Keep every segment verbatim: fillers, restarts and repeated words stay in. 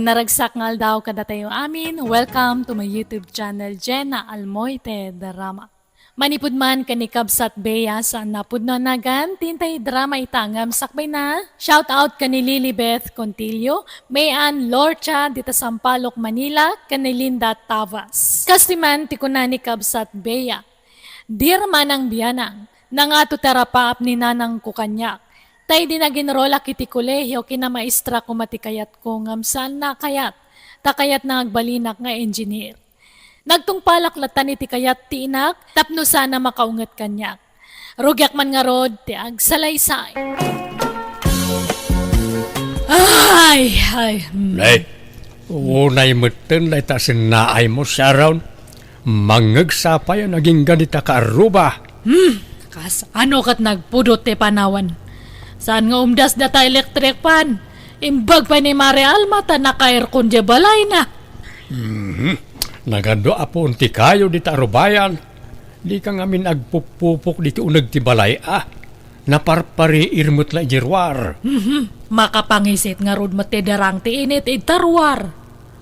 Naragsak nga aldaw kadatayo amin. Welcome to my YouTube channel, Jenna Almoite Drama. Manipud man ken ni Kabsat Bea, saan a pudno a nagan, ti intay drama ita ngem sakbayna. Shout out ken ni Lilibeth Contillo, May Ann Lorcha, dita Sampaloc, Manila, ken ni Linda Tavas. Kas ti man ti kuna ni Kabsat Bea, "Dear Manang Bianang, nangato ti arapaap ni nanangko kaniak. Ta idi nag-enrollak iti kolehio, kinamaestra koma ti kayatko ngem saanna a kayat, ta kayatna nga agbalinak nga engineer. Nagtungpalak latta iti kayat ti inak tapno saanna makaunget kaniak. Rugiak man ngarud ti agsalaysay." Ay, ay, hmm. Nay, unay metten dayta sinnaaymo, Sharon. Mangngegsa pay a nagingga dita kaarruba. Hmm, kas ano ket nagpudot ti panawen. Saan nga umdas data electric fan? Imbag pay ni Mare Alma ta naka-aircon diay balayna. Mhm. Nagadu a puon ti kayo dita arubayan. Dika ngamin agpupupok diti uneg ti balay a. Naparpariir met la idiay ruar. Mhm. Makapangisit ngarud met ti darang ti init ita ruar.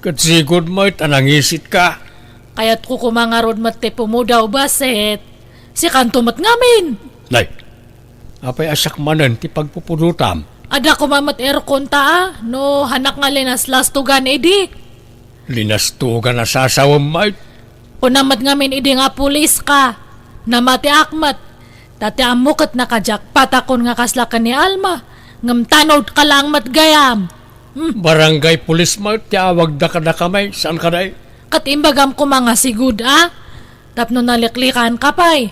Ket sigud met a nangisitka. Kayatko koma ngarud met ti pumudaw, basit sikanto met ngamin. Nay, apay a siak manen ti pagpupudotam? Adda koma met aircon ta a, no hanak nga linaslastugan idi. Linastugan a sasawem met? Kunam met ngamin idi nga pulis ka. Namatiak met. Ta ti ammo ket nakajakpatakon nga kasla ken ni Alma. Ngem tanod ka laeng met gayam. Hmm. Barangay pulis met ti awagda kadakami, saan kadi? Ket imbagam koma nga sigud a. Tapno naliklikan ka pay.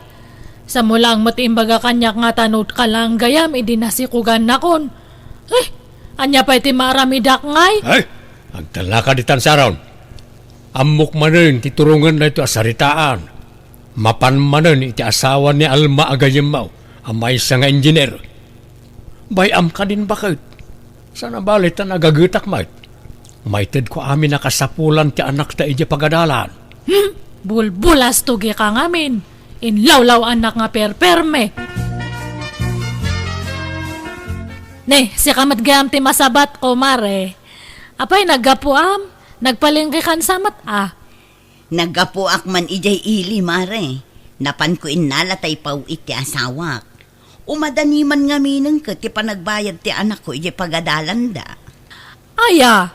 Samo laeng met imbaga kaniak nga tanod ka laeng gayam idi nasikugannakon. Eh, ania pay ti maaramidak ngay? Ay, agtalnaka ditan, Sharon. Ammok manen ti turongen daytoy a saritaan. Mapan manen iti asawa ni Alma a gayyemmo a maysa nga engineer. Bay-am kadin baket. Saan a bale ta nagagetak met. Maitedko amin a kasapulan ti anakta idiay pagadalan. Hmm? Bulbulas tugi ka ngamin. Inlawlaw-anak nga perperme. Ne, sika met gayam ti masabatko, Mare. Apay, naggapuam? Nagpalengke kan sa met a? Naggapuak man idiay ili, Mare. Napanko innala ta ipaw-it ti asawak. Umadani man ngaminen ket ti panagbayad ti anakko idiay pagadalanda. Aya,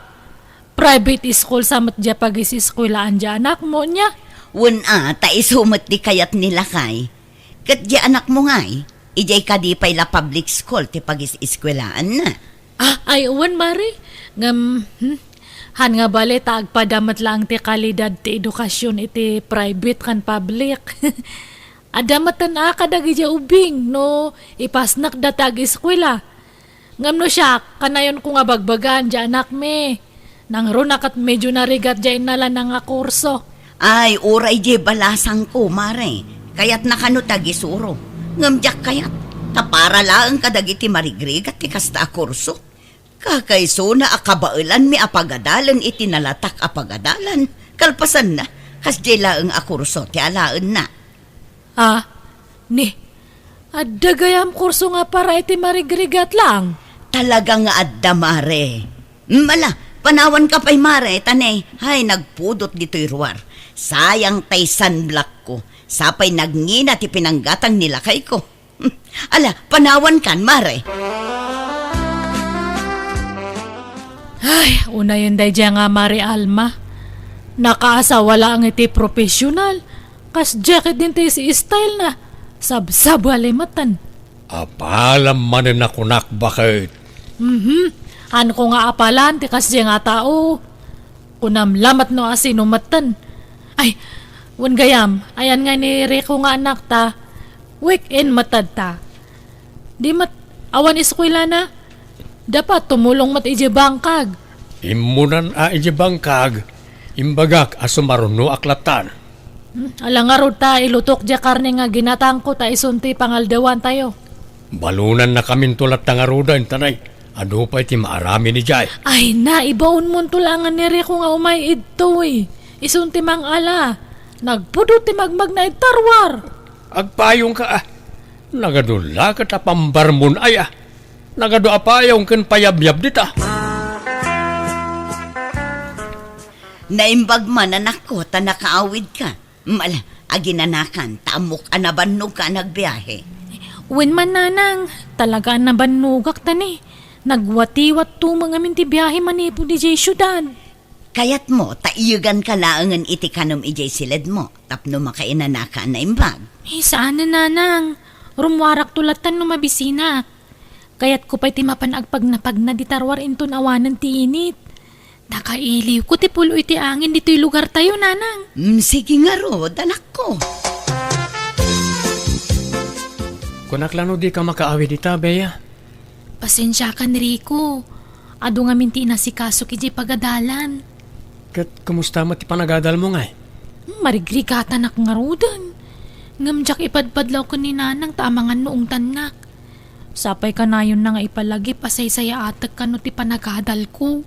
private school sa met diay pagiseskuelaan diay anakmo, nia? Wen a, ta isu met ti kayat ni lakay. Ket diay anakmo ngay, idiay kadi pay la public school ti pagiseskuelaanna? Ah, ay, wen, Mare. Ngem, hmm, han nga bale ta agpada met laeng ti kalidad ti edukasyon iti private ken public. Adda metten a kadagidiay ubbing no ipasnekda ti ageskuela. Ngem no siak, kanayonko nga bagbagaan diay anakmi. Nangruna ket medio narigat diay innalana nga kurso. Ay, uray diay balasangko, Mare. Kayatna kano ti agisuro. Ngem diak kayat, ta para laeng kadagiti marigrigat ti kasta a kurso. Kakaisuna a kabaelanmi a pagadalen iti nalatak a pagadalan. Kalpasanna, kasdiay laeng a kurso ti alaenna. Ah, ni, adda gayam kurso nga para iti marigrigat laeng? Talaga nga adda, Mare. Mm, ala, panawanka pay, Mare, ta ne, hay, nagpudot ditoy ruar. Sayang tay sunblock ko. Sapay nagngina ti pinanggatang ni lakayko. Hmm, ala, panawankan, Mare. Ay, unayen daydiay nga Mare Alma. Nakaasawa laeng iti professional. Kasdiay ket din ti style na. Sabsabali metten. Apalam manen a kunak, baket. Mhm. Hanko nga apalan ti kasdiay nga tao. Kunam lamet no asino metten. Ay, wen gayam, ayan nga ni Rico nga anakta, weekend met ta. Di met, awan eskuelana. Dapat tumulong met idiay bangkag. Immunan a idiay bangkag, imbagak a sumarunoak lattan. Hmm, ala ngarud ta ilutok diay karne nga ginatangko ta isun ti pangaldawantayo. Balonannakaminto latta ngaruden, ta nay, adu pay ti maaramin idiay. Ay, naibaonmonto laengen ni Rico nga umay idtoy. Isun ti mangala. Nagpudot ti magmagna iti ruar. Agpayongka, a. Nagadu la ket a pambarmon, aya. Nagadu a payong ken payabyab dita. Naimbag man, anakko, ta nakaawidka. Ala, aginanakan, ta ammok a nabannogka a nagbiahe. Wen man, nanang, talaga a nabannogak ta ni. Nagwatiwatto ngamin ti biahe manipud idiay siudad. Kayatmo, ta iyeganka laengen iti kanem idiay siledmo, tapno makainanaka a naimbag. Eh, saan a, nanang. Rummuarakto latta no mabisinak. Kayatko pay ti mapan agpagnapagna dita ruar inton awanen ti init. Nakailiwko ti pulo iti angin ditoy lugartayo, nanang. Mm, sige ngarud, anakko. Kunak la no dika makaawid ita, Bea. Pasensiakan, Rico. Adu ngamin ti inasikasok idiay pagadalan. Ket kumusta met ti panagadalmo ngay? Hmm, marigrigatanak ngaruden. Ngem diak ipadpadlaw ken ni nanang ta amangan no ungtannak. Sapay kanayonna nga ipalagip a saysayaatek kano ti panagadalko.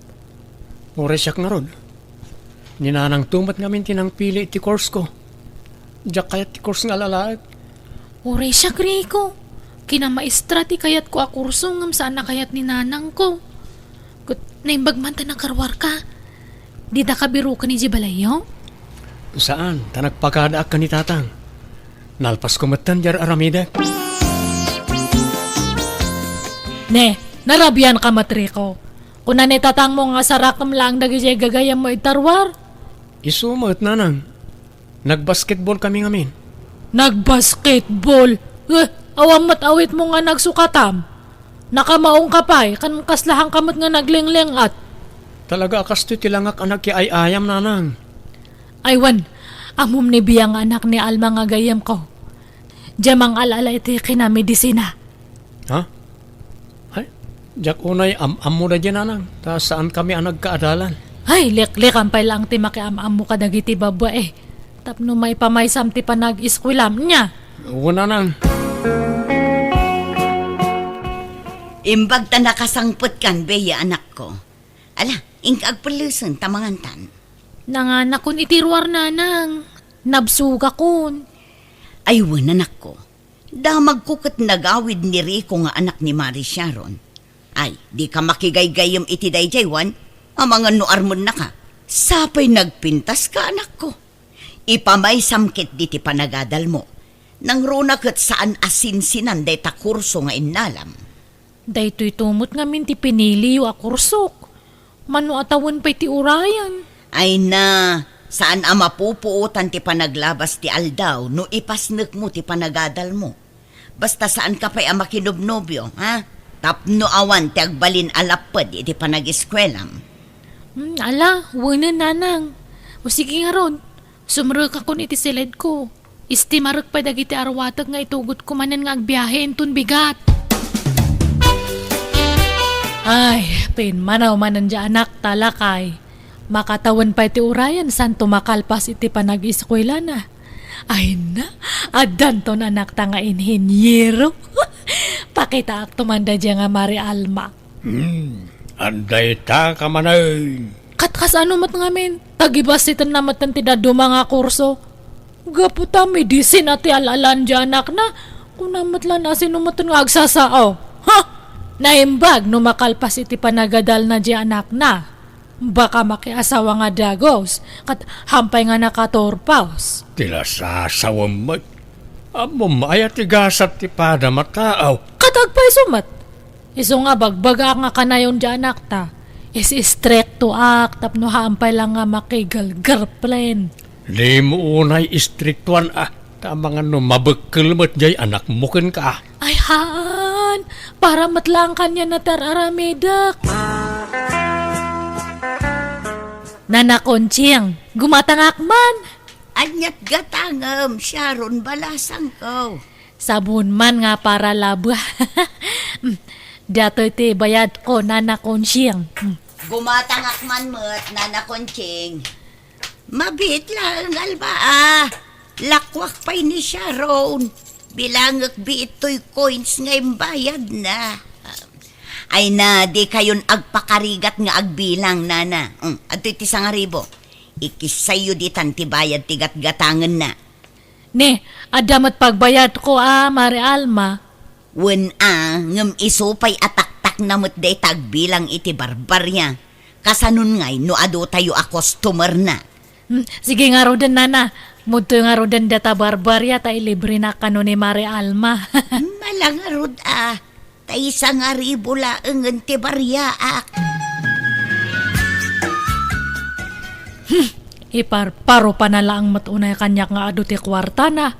Uray siak ngarud. Ni nanangto met ngamin ti nangpili iti course ko. Diak kayat ti course nga alalaek. Uray siak, Rico. Kinamaestra ti kayatko a kurso ngem saan a kayat ni nanangko. Ket naimbag man ta nakaruarka. Didaka biroken idiay balayyo? Saan, ta nagpakadaak ken ni tatang. Nalpasko metten diay ar-aramidek. Ne, narabianka met, Rico. Kuna ni tatangmo nga sarakem laeng dagidiay gagayyemmo ita ruar? Isu met, nanang. Nagbasketball kami ngamin. Nagbasketball? Eh, awan met awitmo nga nagsukatam? Nakamaongka pay, kan kaslahanka met nga naglengleng-at. Talaga a kastoy ti langak a nagkiay-ayam, nanang. Ay wen, ammom ni Bea nga anak ni Alma nga gayyemko. Diay mangal-ala iti kinamedisina. Ha? Ay, diak unay am-ammo daydiay, nanang, ta saankami a nagkaadalan. Ay, liklikan pay laeng ti makiam-ammo kadagiti babbai. Tapno maipamaysam ti panag-eskuelam, nia? Wen, nanang. Imbag ta nakasangpetkan, Bea, anakko. Ala, inka agpellesen ta mangantan. Nanganakon iti ruar, nanang. Nabsogakon. Ay wen, anakko. Damagko ket nagawid ni Rico nga anak ni Mari Sharon. Ay, dika makigaygayyem iti daydiay, wen? Amangan no armennaka. Sapay nagpintaska, anakko. Ipamaysam ketdi ti panagadalmo. Nangruna ket saan a sinsinan dayta kurso nga innalam. Daytoyto met ngamin ti piniliyo a kursok. Mano a tawen pay ti urayen? Ay na, saan a mapupuotan ti panaglabas ti aldaw no ipasnekmo ti panagadalmo. Basta saanka pay a makinobnobio, ha? Tapno awan ti agbalin a lapped iti panag-eskuelam. Hmm, ala, wenen, nanang. O sige ngarud, sumrekakon iti siledko. Istimarek pay dagiti arwatek nga itugotko manen nga agbiahe inton bigat. Ay, pimmanaw manen diay anakta, lakay. Makatawen pay ti urayen santo makalpas iti panag-eskuelana. Ay na, addanton anakta nga inheniero. Pakitaakto man daydiay nga Mari Alma. Hmm, adda ita ka manen. Kat kasano met ngamin, ta gibassitenna metten ti dadduma nga kurso. Gapu ta medisina ti al-alan diay anakna, kuna met la no sino metten nga agsasao. Ha! Naimbag no makalpas iti panagadalna diay anakna. Baka makiasawa nga dagus, kat hampay nga nakaturpos. Ti lasasawem met. Ammom aya ti gasat ti padam a tao? Kat agpayso met. Isu nga bagbagaak nga kanayon diay anakta. Is-istriktoak tapno hampay la nga makigirlgirlfriend. Dimo unay istriktoan a, ta amangan no mabekkel met diay anakmo kenka. Ay haan, para met laeng kaniana ti ar-aramidek. Nana Conching, gumatangak man. Ania't gatangem, Sharon, balasangko? Sabon man nga para laba. Datoy ti bayadko, Nana Conching. Gumatangak man met, Nana Conching. Mabiit laeng, Alma, a. Lakuak pay ni Sharon. Bilangek biit toy coins nga imbayadna. Ay na, dikayon agpakarigat nga agbilang, nana. Mm, adtoy ti sangaribo. Ikissayyo ditan ti bayad ti gatgatangenna. Ne, adda met pagbayadko a, Mari Alma. Wen a, ngem isu pay a taktakna met dayta agbilang iti barbaria. Kasanon ngay no adu tayo a customer na? Hmm, sige ngaruden, nana. Mudtoy ngaruden data Barbaria ta ilibrena kano ni Mare Alma. Hmm, ala ngarud a. Ta isang aribu laengen ti bariaak. Hmm, iparparo pa na laeng met unay kaniak nga adu ti kuartana.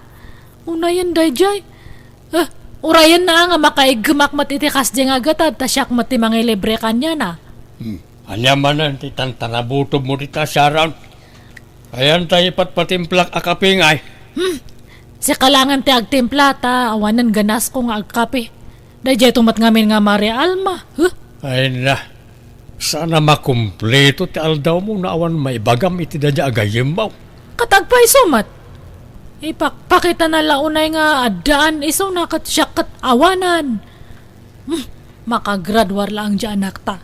Unayen daydiay. Eh, urayenna nga makaiggemak met iti kasdiay nga gatad, ta siak met ti mangilibre kaniana. Hmm. Ania manen ti tantanabutob mo dita, Sharon? Ayan ta ipatpatimplak a kape ngay. Hmm. Sika laengen ti agtimpla, ta awanen ganasko nga agkape. Daydiay to met ngamin nga Mare Alma. Huh? Ay na. Sana makumpleto ti aldaw mo no awan maibagam iti daydiay a gayyemmo. Ket agpayso met. Ipakpakitana la unay nga addaan isuna ket siak ket awanan. Hmm, makagraduar laeng diay anakta.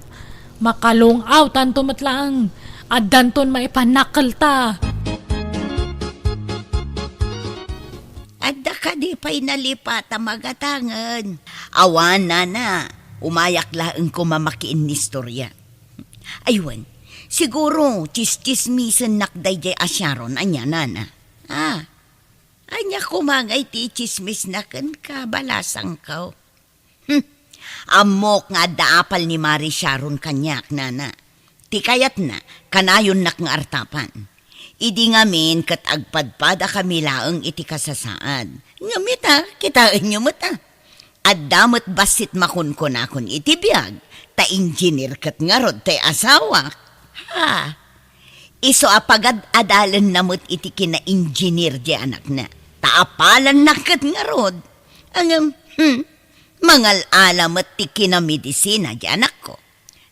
Makalung-awtanto met laeng. Addanton maipanakkelta. Adda kadi pay nalipat a magatangen? Awan, nana. Umayak laeng koma makiinnistoria. Ay wen, siguro tsistsismisennak daydiay a Sharon, ania, nana? Ah, ania koma ngay ti itsismisna kenka, balasangko? Hmm. Ammok nga adda apal ni Mare Sharon kaniak, nana. Ti kayatna, kanayonnak nga artapan. Idi ngamin ket agpadpadakami laeng iti kasasaad. Ngem ita, kitaenyo met a. Adda met bassit makunkunakon iti biag, ta engineer ket ngarud ti asawak. Ha? Isu a pagad-adalenna met iti kina-engineer ti anakna. Ta apalanna ket ngarud. Ngem, hmm, mangal-ala met ti kinamedisina ti anakko.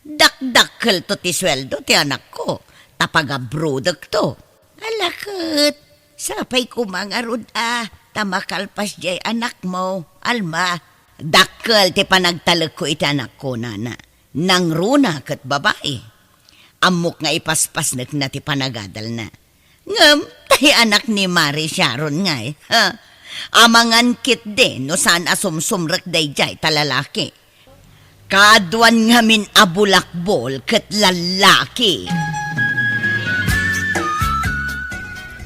Dakdakkelto ti sueldo ti anakko, ta pagabrodekto. Ala ket, sapay koma ngarud a, ta makalpas diay anakmo, Alma. Dakkel ti panagtalekko iti anakko, nana. Nangruna ket babai. Ammok nga ipaspasnekna ti panagadalna. Ngem, tay anak ni Mare Sharon ngay, ha? Amangan ketdi no saan a sumsumrek daydiay ta lalaki. Kaaduan ngamin a bulakbol ket lallaki.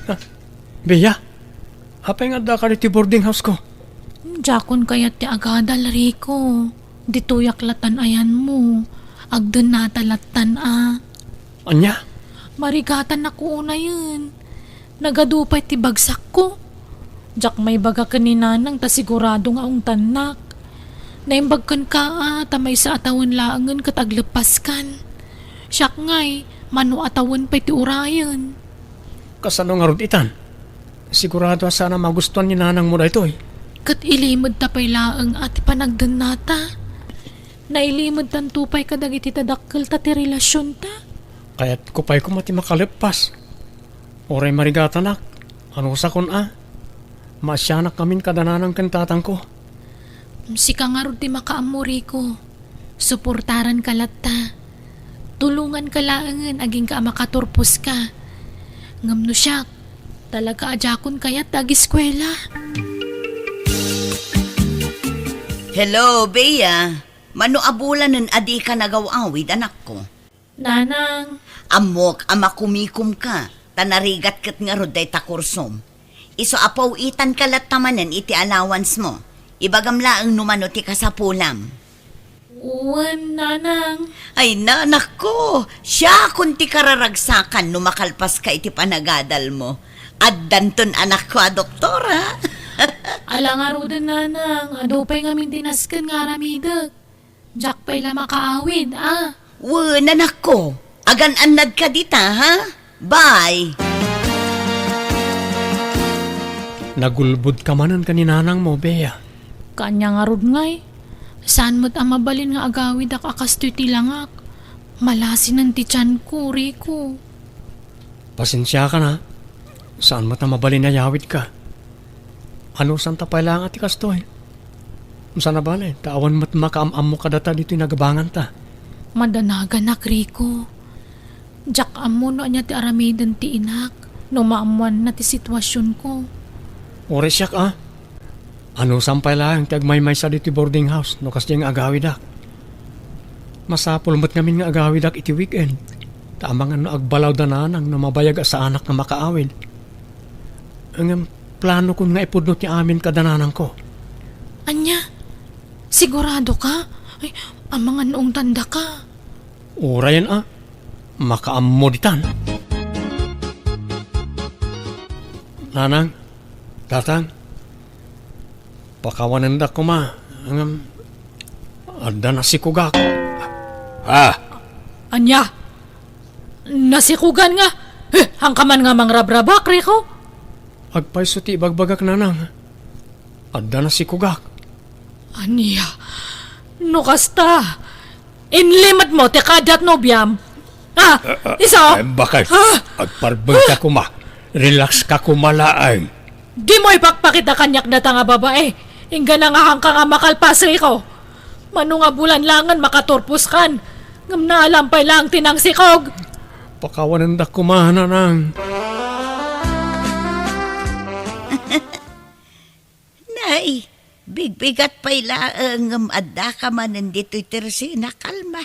Ah, Bea, apay nga addaka ditoy boarding house ko? Diakon kayat ti agadal, Rico. Ditoyak latan ayanmo. Agdennata latan a. Ania? Marigatanak unayen. Nagadu pay ti bagsakko. Diak maibaga ken ni Nanang ta sigurado nga ungtannak. Naimbag kenka a, ta maysa a tawen laengen ket agleppaskan. Siak ngay, mano a tawen pay ti urayen. Kasano ngarud itan? Sigurado a saan a magustuan ni nanangmo daytoy. Ket ilimedta pay laeng a ti panagdennata. Nailimedtanto pay kadagiti tadakkelta ti relasionta. Kayatko pay koma ti makaleppas. Uray marigatanak, anusakon a? Maasianak ngamin kada nanang ken tatangko. Sika ngarud ti makaammo, Rico. Suportaranka latta. Tulonganka laengen agingga a makaturposka. Ngem no siak, talaga a diakon kayat ti ageskuela. Hello, Bea. Mano a bulanen a dika nagaw-awid, anakko? Nanang. Ammok a makumikomka, ta narigat ket ngarud dayta kursom. Isu a paw-itanka latta manen iti allowance mo. Ibagam laeng no mano ti kasapulam. Wen, Nanang. Ay, nanakko, siakon ti kararagsakan no makalpaska iti panagadal mo. Addanton anakko a doktora. Ala ngaruden, Nanang, adu pay ngamin ti nasken nga aramidek. Diak pay la makaawid, a? Wen, anakko, agan-annadka dita, ha? Bye! Nagulbodka manen ken ni nanangmo, Bea. Kaanya ngarud ngay, saan met a mabalin nga agawidak a kastoy ti langak. Malasinen ti tianko, Rico. Pasensiakan a, saan met a mabalin a yawidka. Anusanta pay laeng a ti kastoy? Saan a bale, ta awan met makaam-ammo kadata ditoy nagabanganta. Madanaganak, Rico. Diak ammo no ania ti aramiden ti inak no maammoanna ti situasionko. Uray siak a. Anusam pay laeng ti agmaymaysa ditoy boarding house no kasdiay nga agawidak. Masapul met ngamin nga agawidak iti weekend. Ta amangan no agbalaw da nanang no mabayag a saanak nga makaawid. Ngem planokon nga ipudno ti amin kada nanangko. Ania? Sigurado ka? Ay, amangan no ungtanda ka. Urayen a, makaammo ditan. Nanang, tatang, pakawanendak koma, ngem adda nasikugak. Ah! Ania? Nasikugan nga? Eh, hangkaman nga mangrabrabak, Rico? Agpayso ti ibagbagak, nanang. Adda nasikugak. Ania? No kasta, inlimedmo ti kadat nobiam? Ah, isu? Em, bakit? Ah! Agparbeng ka koma. Relax ka koma laeng. Dimo ipakpakita kaniak data nga babae. Inggana nga hangka nga makalpas, Rico. Mano nga bulan laengen makaturpos kan. Ngem naalam pay laeng ti nangsikog. Pakawanendak koma, nanang. Nay, bigbigat pay laeng ngem addaka manen ditoy Tersina, kalma.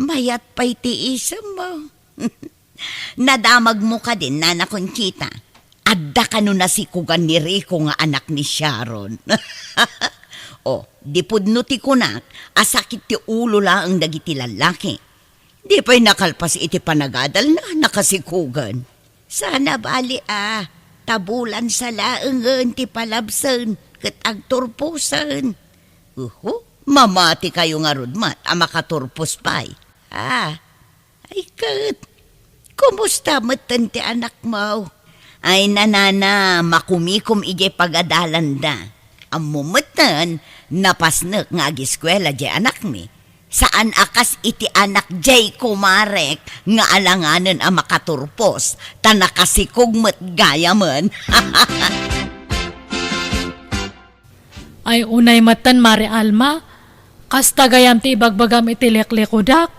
Mayat pay ti isemmo. Nadamagmo kadin, Nana Conchita. Adda kano nasikugan ni Rico nga anak ni Sharon. O, di pudno ti kunak a sakit ti ulo laeng dagiti lallaki. Di pay nakalpas iti panagadalna, nakasikugan. Sana bali a, ta bulan sa laengen ti palabsen ket agturposen. Uhu, mamati kayo ngarud met a makaturpos pay. Ah, ay ket, kumusta metten ti anakmo? Ay, nanana, makumikom idiay pagadalanda. Ammo metten, napasnek nga agiskuela diay anakmi. Saan a kas iti anak diay kumarek nga alanganen a makaturpos, ta nakasikog met gayamen. Ay, unay metten, Mare Alma, kasta gayam ti ibagbagam iti liklikudak.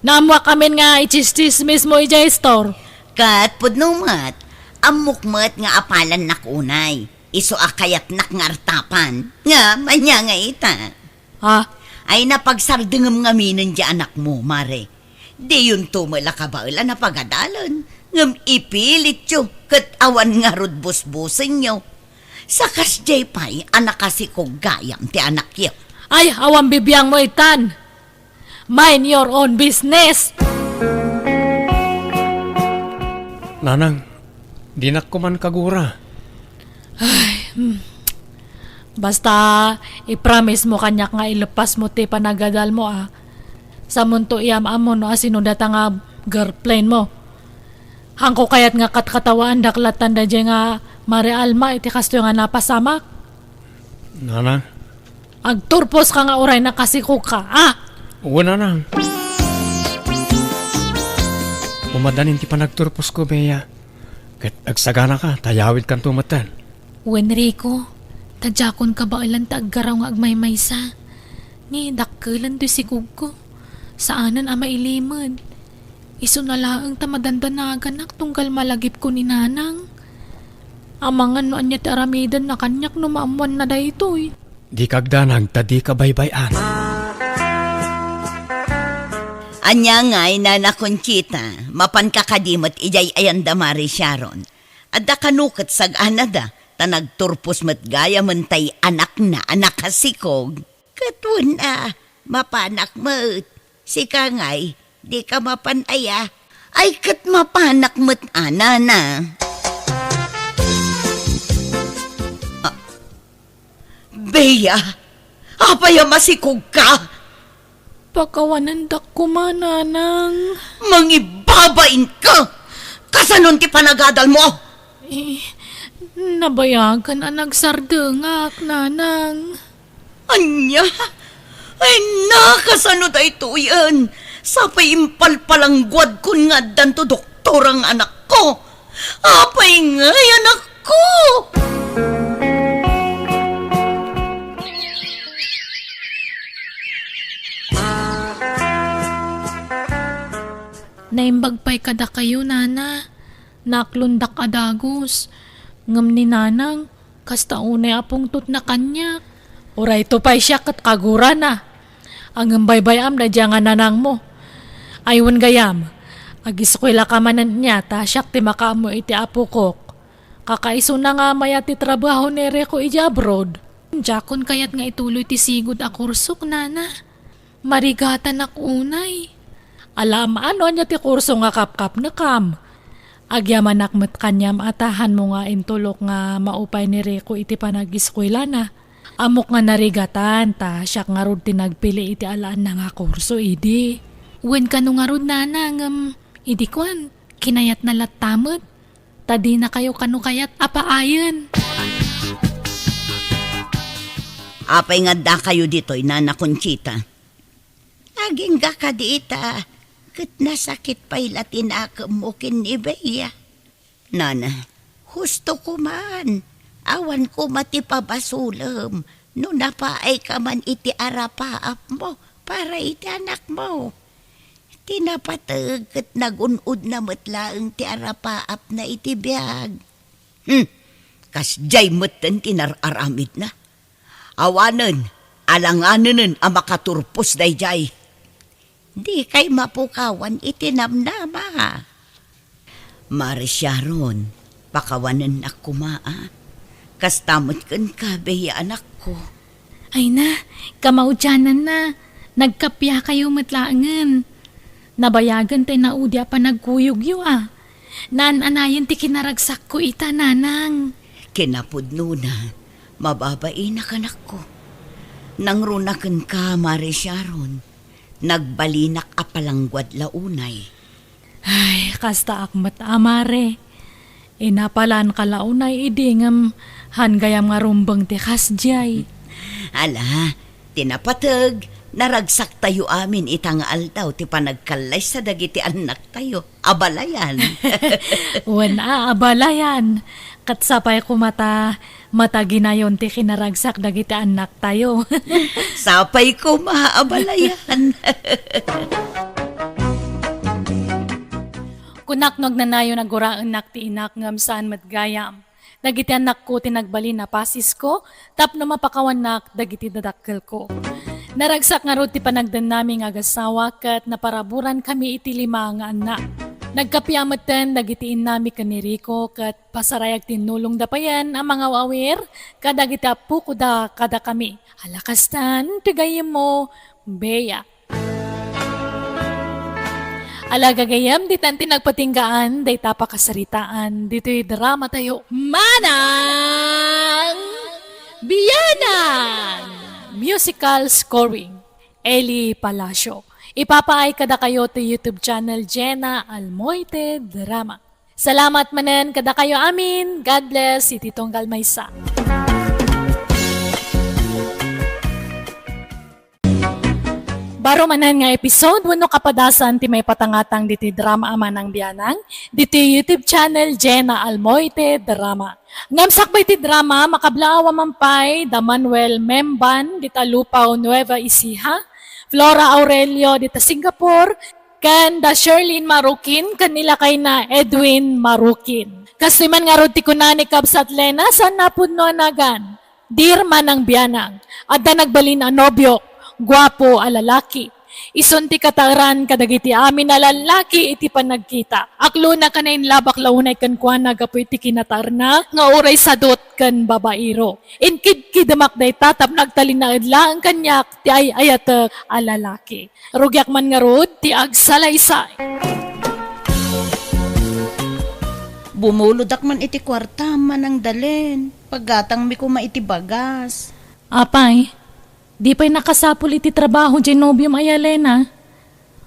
Naammoak amin nga itsistismismo idiay store. Ket pudno met, ammok met nga apalannak unay. Isu a kayatnak nga artapan. Ngem ania nga ita? Ah? Ay, napagsardengem ngaminen diay anakmo, Mare. Diyonto met la kabaelan a pagadalen, ngem ipilityo ket awan ngarud busbusenyo. Sa kasdiay pay a nakasikog gayam ti anakyo. Ay, awan bibiangmo itan. Mind your own business. Nanang, dinak koman kagura. Ay, hmm. Basta, i-promise mo kaniak nga ilepas mo ti panagadal mo, ah. Samunto iyam-am mo no asino data nga girlfriend mo. Hangko kayat nga katkatawaandak latta daydiay nga Mare Alma iti kastoy nga napasamak. Nanang. Agturpos ka nga uray nakasikog ka, ah! Wen, nanang. Umadanin ti panagturpos ko, Bea. Ket agsagana ka, ta yawid kanto metten. Wen, Rico, ta diakon kabaelan ta aggaraw nga agmaymaysa. Ni dakkelen ti sikogko. Saanen a mailimed. Isuna laeng ta madandanaganak tunggal malagipko ni Nanang. Amangan no ania ti aramidenna kaniak no maammoanna daytoy. Dika agdanag ta dika baybay-an. Ania ngay, Nana Conchita, mapanka kadi met idiay ayanda Mare Sharon? Adda kano ket sag-anada, ta nagturpos met gayamen tay anakna a nakasikog. Ket wen a, mapanak met. Sika ngay, dika mapan aya? Ay, ket mapanak met a, Nana. Ah, Bea, apay a masikog ka? Pakawanendak koma, Nanang. Mangibabain ka! Kasanon ti panagadal mo? Eh, nabayagan a nagsardengak, Nanang. Ania? Ay, na, kasano daytoyen? Sapay impalpalangguadkon nga addanto doktor nga anakko. Apay ngay, anakko? Naimbag pay kadakayo, Nana. Naaklondak a dagus. Ngem ni Nanang, kasta unay a pungtotna kaniak. Urayto pay siak ket kagurana. Ngem baybay-am daydiay nga nanangmo. Ay wen gayam, agiskuelaka manen nia ta siak ti makaammo iti apokok. Kakaisuna nga mayat ti trabaho ni Rico idiay abroad. Diakon kayat nga ituloy ti sigud a kursok, nana. Marigatanak unay. Alaam no ania ti kurso nga kapkapnekam. Agyamanak met kaniam a ta hanmo nga intulok nga maupay ni Rico iti panagiskuelana. Ammok nga narigatan ta siak ngarud ti nagpili iti alaenna nga kurso idi. Wen kano ngarud, nana, ngem idi kuan, kinayatna latta met. Ta dinakayo kano kayat a paayen. Apay nga addakayo ditoy, Nana Conchita? Agingga kadi ita, ket nasakit pay la ti nakemmo ken ni Bea. Nana, husto koman, awan koma ti pabasolem no napaayka man iti arapaapmo para iti anakmo. Ti napateg ket nagun-odna met laeng ti arapaapna iti biag. Hmm, kasdiay metten ti nar-aramidna. Awanen, alanganenen a makaturpos daydiay. Dikay mapukawan iti namnama. Mare Sharon, pakawanennak koma, a. Kasta met kenka, Bea, anakko. Ay na, kamaudiananna, nagkapiakayo met laengen. Nabayagen ti naudi a panagkuyogyo, a. Naan-anayen ti kinaragsakko ita, nanang. Kinapudnona, mababainak, anakko. Nangruna kenka, Mare Sharon. Nagbalinak a palangguad la unay. Ay, kastaak met, a, Mare. Inapalanka la unay idi ngem han gayam nga rumbeng ti kasdiay. Ala, ti napateg, naragsaktayo amin ita nga aldaw ti panagkallaysa dagiti annaktayo. Abalayan. Wen a, abalayan. Ket sapay koma ta mataginayon ti kinaragsak dagiti annaktayo. Sapay koma, abalayan. Kunak no agnanayon a guraennak ti inak ngem saan met gayam. Dagiti annakko ti nagbalin a pasisko tapno mapakawannak dagiti dadakkelko. Naragsak ngarud ti panagdennami nga agasawa ket naparaburan kami iti lima nga annak. Nagkapia metten dagiti innami ken ni Rico ket pasarayag ti nulongda payen a mangaw-awir kadagiti appokoda kadakami. Ala kastan ti gayyemmo, Bea. Ala gagayyem, ditan ti nagpatinggaan dayta pakasaritaan ditoy dramatayo, Manang Bianang! Musical scoring, Eli Palacio. Ipapaay kadakayo ti YouTube channel Jenna Almoite Drama. Salamat manen kadakayo amin. God bless iti tunggal maysa. Baro manen nga episode wenno kapadasan ti maipatangatang ditoy drama a Manang Bianang, ditoy YouTube channel Jenna Almoite Drama. Ngem sakbay ti drama, makablaawa man pay da Manuel Memban, dita Lupao, Nueva Ecija, Flora Aurelio, dita Singapore, ken da Sherlyn Marukin ken ni lakayna Edwin Marukin. Kastoy man ngarud ti kuna ni Kabsat Lena, saan napudno a nagan. Dear Manang Bianang, adda nagbalin a nobiok, guapo a lalaki. Isun ti kataeran kadagiti amin a lallaki iti panagkita. Aklona ken nainlabak la unay kenkuana gapu iti kinataerna nga uray sadut ken babaero. Inkidkidemak dayta tapno agtalinaed laeng kaniak ti ay-ayatek a lalaki. Rugiak man ngarud ti agsalaysay. Bumulodak man iti kuartam, Manang Dalen. Paggatangmi koma iti bagas. Apay, di pay nakasapul iti trabaho diay nobiom a Lena?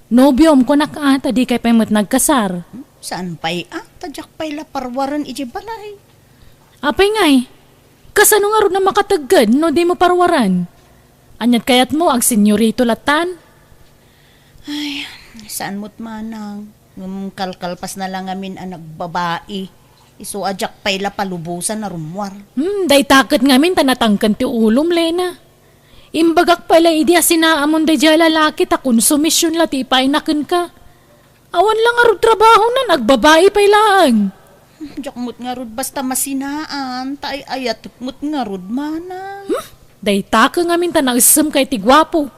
Nobiom, kunak a, ta dikay pay met nagkasar. Hmm, saan pay a, ta diak pay la parwaren idiay balay. Apay ngay, kasano ngarud a makategged no dimo parwaren? Ania't kayatmo, agsenyorito lattan? Ay, saan met manang. Ngem kalkalpasna la ngamin a nagbabai. Isu a diak pay la palubosan a rummuar. Hmm, dayta ket ngamin ta natangken ti ulom, Lena. Imbagak pay la idi a sinaamon daydiay a lalaki ta konsumision la ti ipaayna kenka. Awan la ngarud trabahona, agbabai pay laeng. Diak met ngarud basta masinaan, ta ay-ayatek met ngarud, manang. Hmm? Dayta ket ngamin ta naessemka iti guapo.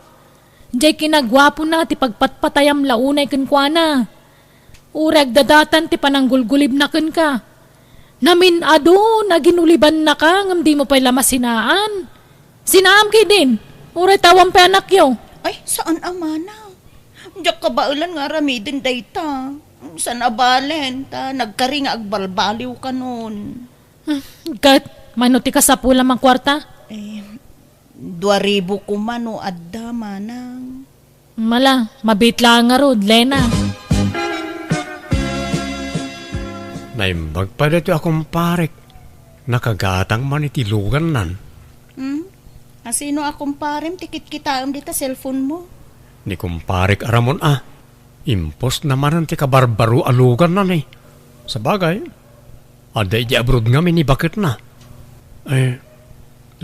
Jay kinaguapona ti pagpatpatayam la unay kenkuana. Uray agdadatan ti pananggulgulibna kenka. Namin-ado, naginulibannaka ngem dimo pay la masinaan. Sinaam ketdin, uray ta awan pay anakyo. Ay, saan a manang. Diak kabaelan nga aramiden dayta. Saan a balen, ta nagkari nga agbalbaliw kanon. Hmm, ket, mano ti kasapulam a kuarta? Eh, dua ribu koma no adda, manang. Mala, mabiit laeng ngarud, Lena. Naimbag pay daytoy a kumparek. Nakagatang man iti lugannan. Hmm? Asino a kumparem ti kitkitaem dita cellphone mo? Ni kumparek a Ramon a. Impostna manen ti kabarbaro a lugannan eh. Sabagay, adda idiay abroad ngamin ni baketna. Eh,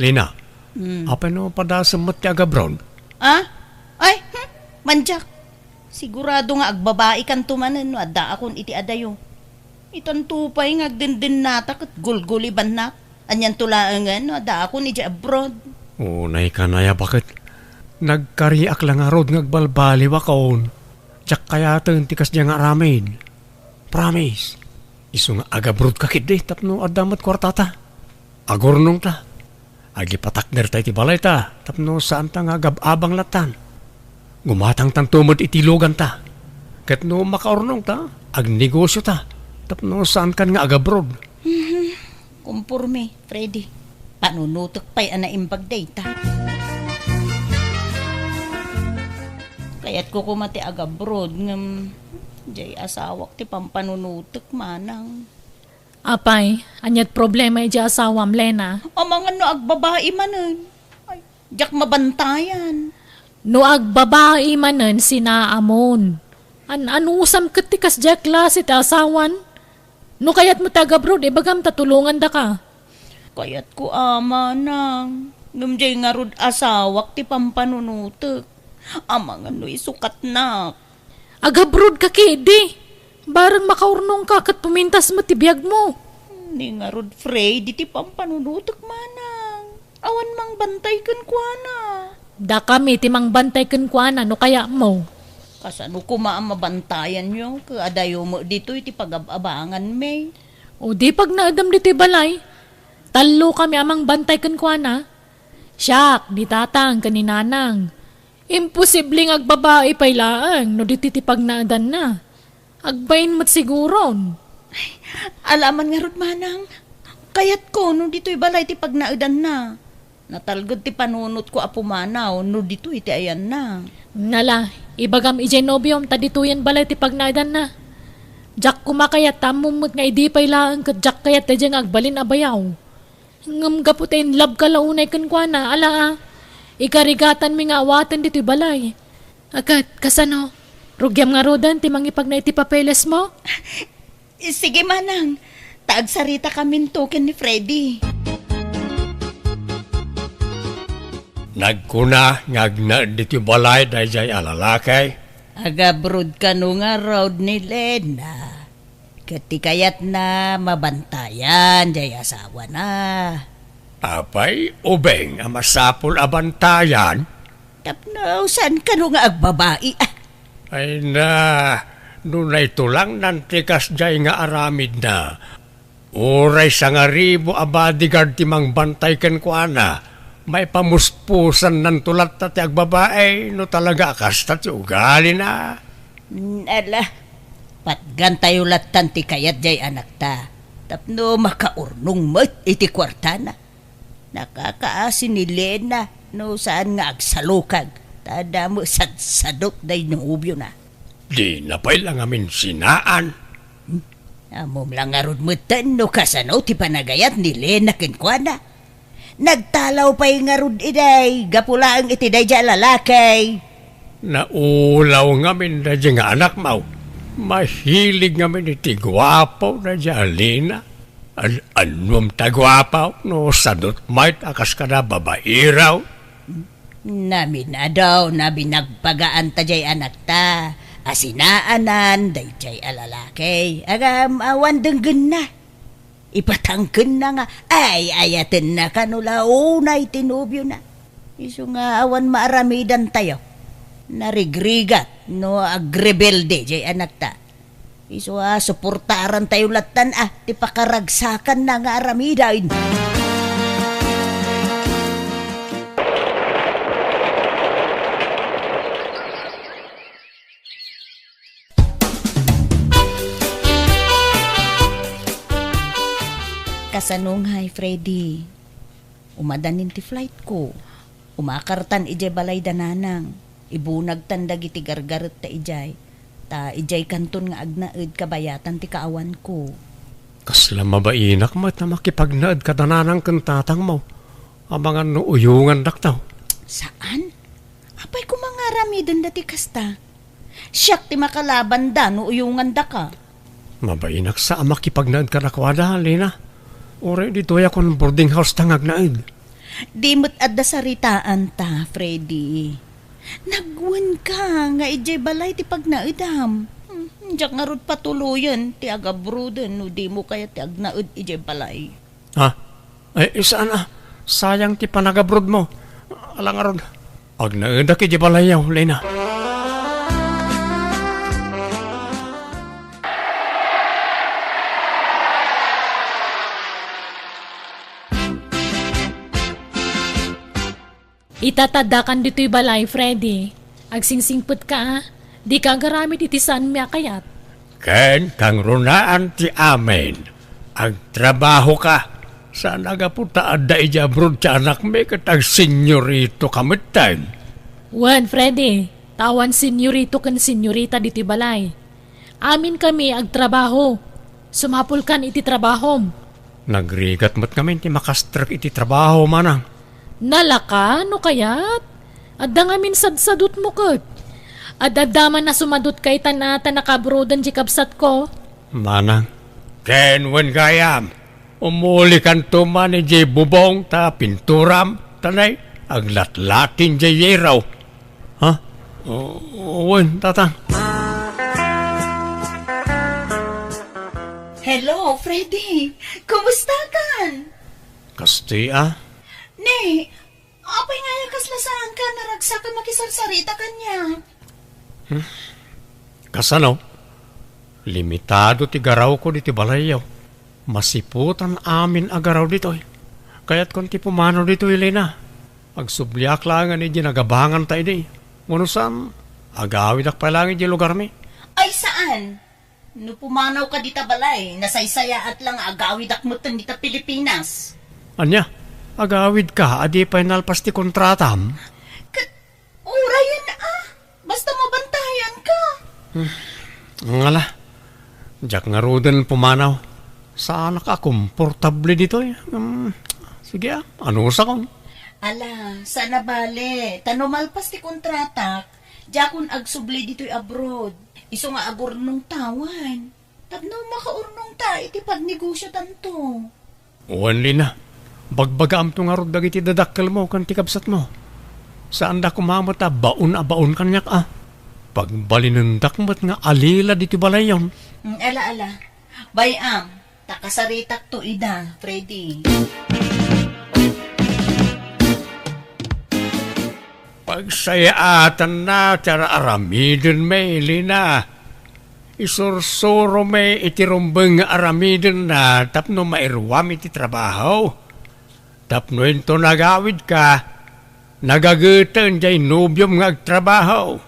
Lena, Hmm. apay no padasem met ti agabroad? Ah? Ay, hmm, mandiak. Sigurado nga agbabaikanto manen no addaakon iti adayo. Itanto pay nga agdendennata ket gulgulibannak. Anianto laengen no addaakon idiay abroad? Unay kanaya baket. Nagkariak la ngarud nga agbalbaliwakon. Diak kayaten ti kasdiay nga aramid. Promise. Isu nga agabroad ka ketdi tapno adda met kuartata. Agurnongta. Agipatakderta iti balayta tapno saanta nga agab-abang lattan. Gumatangtanto met iti luganta. Ket no makaurnongta, agnegosiota tapno saankan nga agabroad. Mhm. Komporme, Freddy. Panunotek pay a naimbag dayta. Kayatko koma ti agabroad, ngem diay asawak ti pampanunotek, manang. Apay, ania't problema idiay asawam, Lena? Amangan no agbabai manen. Ay, diak mabantayan. No agbabai manen, sinaamon. An-anusam ket ti kasdiay a klase ti asawan? No kayatmo ti agabroad, ibagam ta tulongandaka. Kayatko a, manang. Ngem diay ngarud asawak ti pampanunotek. Amangan no isukatnak. Agabroad ka ketdi. Bareng makaurnongka ket pumintas met ti biagmo. Ni ngarud, Freddy, ti pampanunotek, manang. Awan mangbantay kenkuana. Dakami ti mangbantay kenkuana no kayatmo. Kasano koma a mabantayanyo ket adayo met ditoy ti pagab-abanganmi? O di pagnaedam ditoy balay. Tallokami a mangbantay kenkuana. Siak, ni tatang, ken ni nanang. Imposible nga agbabai pay laeng no ditoy ti pagnaedanna. Agbain met siguron. Ay, ala man ngarud, manang. Kayatko no ditoy balay ti pagnaedanna. Natalged ti panunotko a pumanaw no ditoy ti ayanna. Nala, ibagam idiay nobiom ta ditoyen balay ti pagnaedanna. Diak koma kayat ta ammom met nga idi pay laeng ket diak kayat daydiay nga agbalin a bayaw. Ngem gapu ta in love ka la unay kenkuana, ala a. Ikarigatanmi nga awaten ditoy balay. A ket, kasano? Rugiam ngaruden ti mangipagna iti papelesmo? Sige, manang. Ta agsarita kaminto ken ni Freddy. Nagkuna nga agnaed ditoy balay daydiay a lalaki. Agabroad kano ngarud ni Lena. Ket ti kayatna, mabantayan diay asawana. Apay, ubing a masapul a bantayan? Tapno saan kano nga agbabai, ah. Ay na, no naitulangnan ti kasdiay nga aramidna, uray sangaribu a bodyguard ti mangbantay kenkuana, maipamuspusannanto latta ti agbabai no talaga a kasta ti ugalina. Mm, ala, patgantayo lattan ti kayat diay anakta, tapno makaurnong met iti kuartana. Nakakaasi ni Lena no saan nga agsalukag, ta adda met sadsadot day nobiona. Dina pay la ngamin sinaan. Hmm? Ammom la ngarud metten no kasano ti panagayat ni Lena kenkuana. Nagtalaw pay ngarud idiay gapu laeng iti daydiay a lalaki. Naulaw ngamin daydiay nga anakmo. Mahilig ngamin iti guapo daydiay a Lena. An-, annom ta guapo no sadot met a kas kada babairaw? Namin-ado, nabinagbagaan ta diay anakta a sinaanan daydiay a lalaki. Agam awan denggenna. Ipatangkenna nga ay-ayatenna kano la unay ti nobiona. Isu nga awan maaramidantayo. Narigrigat no agrebelde jay anakta. Isu a, suportarantayo lattan a ti pakaragsakanna nga aramiden. Kasano ngay, Freddy? Umadanin ti flightko. Umakartan idiay balay da Nanang. Ibunagtan dagiti gargaretta idiay. Ta idiay kanton nga agnaed kabayatan ti kaawanko. Kasla mabainak met a makipagnaed kada Nanang ken Tatangmo. Amangan no uyongandakto. Saan? Apay koma nga aramidenda ti kasta? Siak ti makalabanda no uyongandaka. Mabainak sa a makipagnaed kadakuada, Lina. Uray ditoyak on boarding house ta nga agnaed. Di met adda saritaanta, Freddy. Nagwenka nga idiay balay ti pagnaedam. Hmm, diak ngarud patuloyen ti agabroden no dimo kayat ti agnaed idiay balay. Ha? Ay, saan a? Sayang ti panagabrodmo. Ala ngarud, agnaedak idiay balayyo, Lina. Ita ta addakan ditoy balay, Freddy. Agsingsingpetka, a. Dika agaramid iti saanmi a kayat. Ken kangrunaan ti amin. Agtrabahoka. Saan a gapu ta adda idiay abroad ti anakmi ket agsenyoritoka metten. Wen, Freddy, ta awan senyorito ken senyorita ditoy balay. Aminkami agtrabaho. Sumapulkan iti trabahom. Nagrigat met ngamin ti makastrek iti trabaho, manang. Nalaka, no kayat? Adda ngamin sadsadutmo ket. Ad-adda man a sumadutka itan a ta nakabroden ti kabsatko. Manang, ken wen gayam, umulikanto man idiay bubong ta pinturam, ta nay, aglatlatin diay yero. Ha? O, wen, Tatang. Hello, Freddy. Kumustakan? Kasti a? Ne, apay nga aya kasla saanka a naragsak a makisarsarita kaniak? Hmm? Kasano? Limitado ti garawko ditoy balayyo. Masiputan amin a garaw ditoy. Kayatkon ti pumanaw ditoy, Lina. Agsubliak laengen idiay nagabanganta idi. Wenno saan, agawidak pay laeng idiay lugarmi. Ay, saan? No pumanawka dita balay, nasaysayaat la nga agawidak metten dita Pilipinas. Ania? Agawidka a di pay nalpas ti kontratam? Ket, urayen a. Basta mabantayanka. Hmm. Ngala. Diak ngaruden pumanaw. Saanak a komportable ditoy. Hmm. Sige a, anusakon. Ala, saan a bale. Ta no malpas ti kontratak, diakon agsubli ditoy abroad. Isu nga agurnongtawan. Tapno makaurnongta iti pagnegosiotanto. Wen, Lina, bagbagaamto ngarud dagiti dadakkelmo ken ti kabsatmo. Saanda koma met a baon a baon kaniak a. Pagbalinendak met nga alila ditoy balayyon. Mm, ala, ala. Bay-am, ta kasaritakto ida, Freddy. Pagsayaatanna ti ar-aramidenmi, Lina. Isursuromi iti rumbeng nga aramidenna tapno mairuam iti trabaho. Tapno inton agawidka, nagageten diay nobiom nga agtrabaho.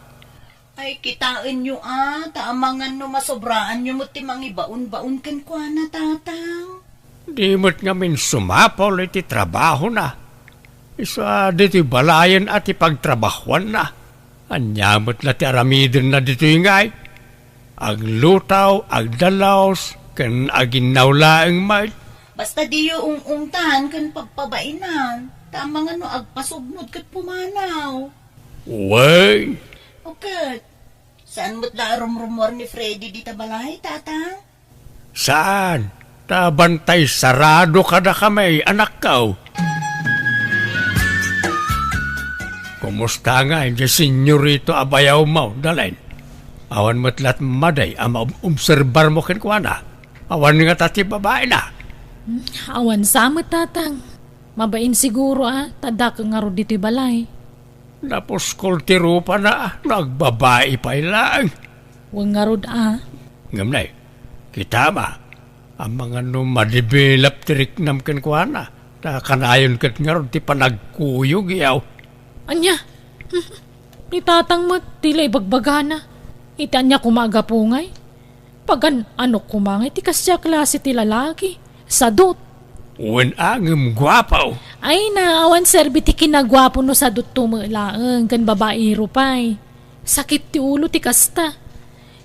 Ay, kitaenyo a, ta amangan no masobraanyo met ti mangibaon-baon kenkuana, Tatang. Di met ngamin sumapul iti trabahona. Isu a ditoy balayen a ti pagtrabahuanna. Ania met la ti aramidenna ditoy ngay? Aglutaw, agdalus, ken aginnaw laeng met. Basta diyo ung-ungtan ken pagpabainan, ta amangan no agpasugmod ket pumanaw. Wen. O ket, saan met la a rumrumuar ni Freddy dita balay, Tatang? Saan? Ta bantay sarado kadakami, anakko. Kumusta ngay diay senyorito a bayawmo, Dalen? Awan met la't madi a maobserbarmo kenkuana? Awan ngata ti babaina? Hmm, awan sa met, Tatang. Mabain siguro a, ta dakkel ngarud ditoy balay. Napuskol ti rupana no agbabai pay laeng. Wen ngarud a. Ngem nay, kitam a, amangan no madevelop ti riknam kenkuana, ta kanayon ket ngarud ti panagkuyog, yaw. Ania? Ni tatang met, di la ibagbagana. Iti ania koma a gapu ngay? Pagan-anok koma ngay ti kasdiay a klase ti lalaki. Sadut. Wen a, ngem guapo. Ay na, awan serbi ti kinaguapo no sadutto met laeng ken babaero pay. Sakit ti ulo ti kasta.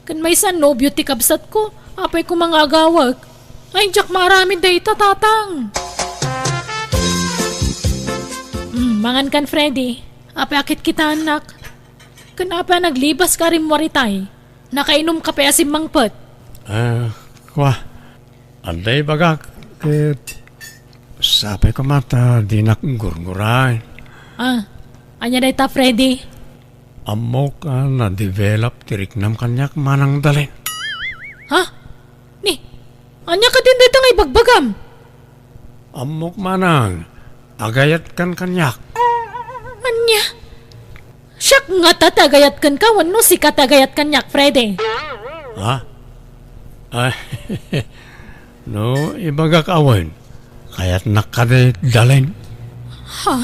Ken maysa a nobio ti kabsatko, apay koma nga agawek? Ay, diak maaramid dayta, tatang. Mm, mangan kan, Freddy. Apay a kitkitaennak? Ken apay a naglibas ka rimmuar itay? Nakainom ka pay a simmangpet? Ah, kua. Adda ibagak, ket sapay koma ta dinak gurguraen. Ah, ania dayta, Freddy? Ammok a na-develop ti riknam kaniak manang Dalen. Ha? Ni, ania kadin dayta nga ibagbagam? Ammok manang, agayatkan kaniak. Ania? Siak ngata ti agayatkenka wenno sika ti agayat kaniak, Freddy? Ha? Ay, no, ibagak awan. Kayatnak kadi, Dalen. Ha?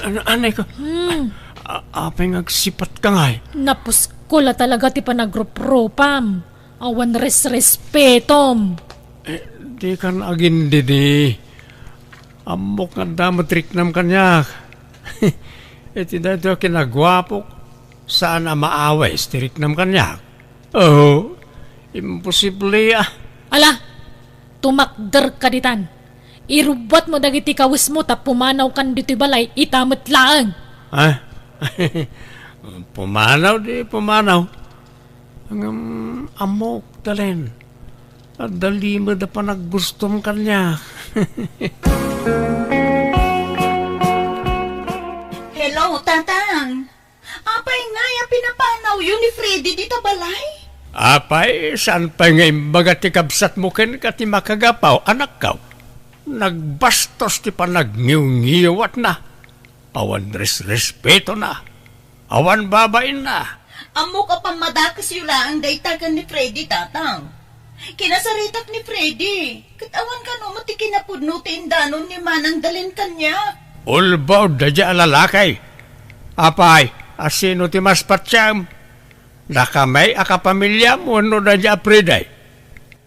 An-, anay ka? Hmm. A-, apay nga agsipatka ngay? Napuskol a talaga ti panagruprupam. Awan resrespetom. Eh, dikan agindidi. Ammok nga adda met riknam kaniak. Iti daytoy a kinaguapok, saan a maawis ti riknam kaniak. Oh, imposible a. Ala, tumakderka ditan. Irubbuatmo dagiti kawismo ta pumanawkan ditoy balay ita met laeng. Ah? Pumanaw di pumanaw. Ngem ammok, Dalen. Adda limed a panaggustom kaniak. Hello, Tatang. Apay ngay a pinapanawyo ni Freddy dita balay? Apay, saan pay nga imbaga ti kabsatmo kenka ti makagapaw, anakko? Nagbastos ti panagngiwngiwatna. Awan resrespetona. Awan babainna. Ammok a pammadakesyo laeng dayta ken ni Freddy, Tatang. Kinasaritak ni Freddy, ket awan kano met ti kinapudno ti indanon ni Manang Dalen kaniak. Ulbod daydiay a lalaki. Apay, a sino ti mas patiem? Dakami a kapamiliam wenno daydiay a Freddy?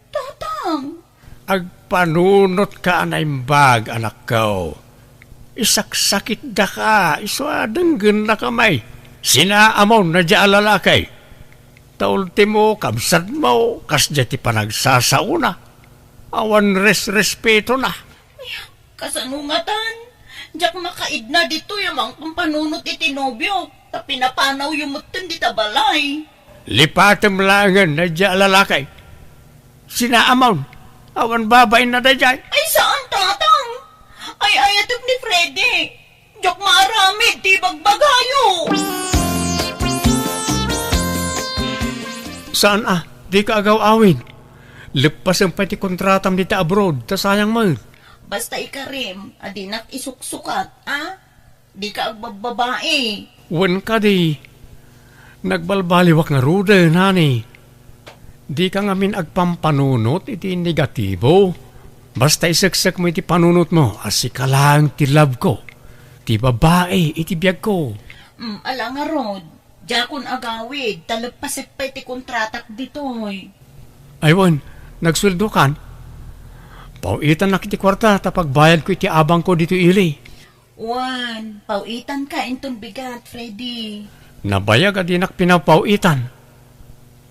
Tatang. Agpanunotka a naimbag, anakko. Isaksakitdaka, isu a denggennaka met. Sinaamon daydiay a lalaki. Ta ultimo, kabsatmo, kasdiay ti panagsasaona. Awan resrespetona. Kasano ngatan? Diak makaidna ditoy a mangpampanunot iti nobiok, ta pinapanawyo metten dita balay. Lipatem laengen daydiay a lalaki. Sinaamon, awan babainna daydiay. Ay, saan, Tatang. Ay-ayatek ni Freddy. Diak maaramid ti ibagbagayo. Saan a, dika agaw-awid. Leppasem pay ti kontratam dita abroad, ta sayang met. Basta ikarim a dinak isuksukat, a? Dika agbabbabai. Wen kadi, nagbalbaliwak ngaruden, honey. Dika ngamin agpampanunot iti negatibo. Basta iseksekmo iti panunotmo a sika laeng ti love ko, ti babai iti biagko. Mm, ala ngarud, diakon agawid, ta leppasek pay ti kontratak ditoy. Ay wen, nagsueldokan? Paw-itannak iti kuarta ta pagbayadko iti abangko ditoy ili. Wen, paw-itanka inton bigat, Freddy. Nabayag a dinak pinapaw-itan.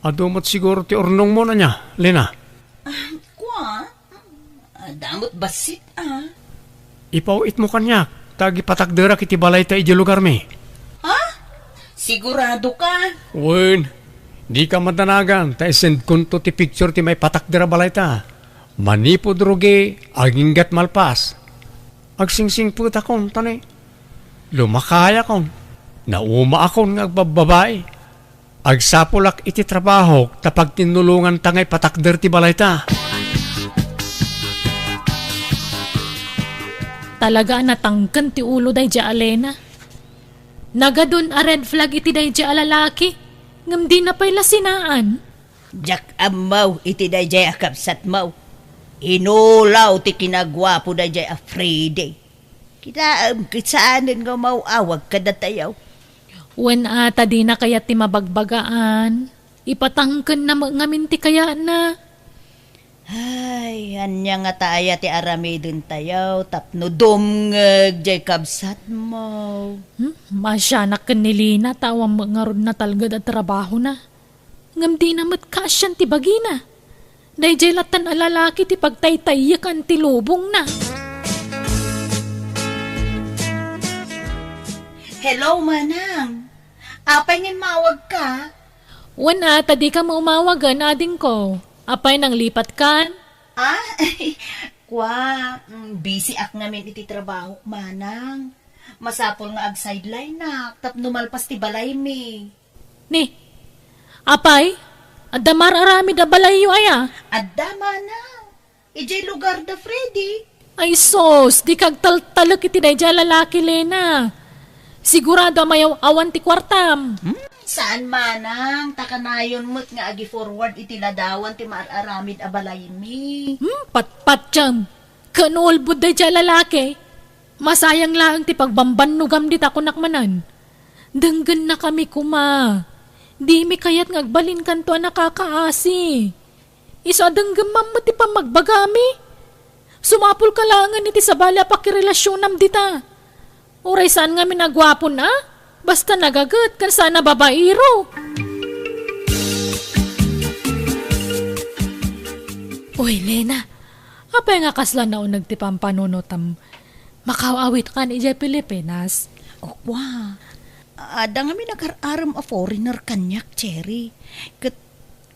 Adu met siguro ti urnongmo ania, Lena? Ah, kua? Adda met bassit, a. Ipaw-itmo kaniak, ta agipatakderak iti balayta idiay lugarmi. Ha? Sigurado ka? Wen, dika madanagan, ta isendkonto ti picture ti maipatakder a balayta. Manipud rugi, aginggat malpas. Agsingsingpetakon, ta ne, lumakayakon. Naumaakon nga agbabbabai. Agsapulak iti trabahok ta pagtinnulonganta nga ipatakder ti balayta. Talaga a natangken ti ulo daydiay a Lena. Nagadun a red flag iti daydiay a lalaki, ngem dina pay la sinaan. Diak ammo iti daydiay a kabsatmo. Inulaw ti kinaguapo daydiay a Freddy. Kitaem ket saanen nga umaw-awag kadatayo. Wen a ta dina kayat ti mabagbagaan, ipatangkenna met ngamin ti kayatna. Ay, ania ngata aya ti aramidentayo tapno dumngeg diay kabsatmo? Hmm, maasianak ken ni Lena ta awan met ngarud natalged a trabahona. Ngem dina met kaasian ti bagina. Daydiay lattan a lalaki ti pagtaytayyekan ti lubongna. Hello, Manang. Apay nga immawagka? Wen a, ta dika mo umawagen, adingko. Apay nanglipatkan? Ah, kwa, mm, busy ak ngamin iti trabahok, Manang. Masapul nga ag-sideline-ak tapno malpas ti balaymi. Ni, apay, adda mar-aramid a balayyo aya? Adda, Manang. Idiay lugar da Freddy. Ay sus, dika agtaltalek iti daydiay a lalaki, Lena. Sigurado a mayaw-awan ti kuartam. Hmm? Saan, Manang, ta kanayon met nga agi-forward iti ladawan ti mar-aramid a balaymi. Hmm, patpatiam. Ken ulbod daydiay a lalaki. Masayang laeng ti pagbambannogam dita, kunak manen. Denggennakami koma. Dimi kayat nga agbalinkanto a nakakaasi. Isu a denggem met ti pammagbagami. Sumapulka laengen iti sabali a pakirelasionam dita. Uray saan ngamin a guapon a, basta nagaget ken saan a babaero. Uy, Lena, apay nga kasla nauneg ti pampanunotam? Makaw-awitkan idiay Pilipinas? O, kwa. Adda ngamin agar-arem a foreigner kaniak, Cherry. Ket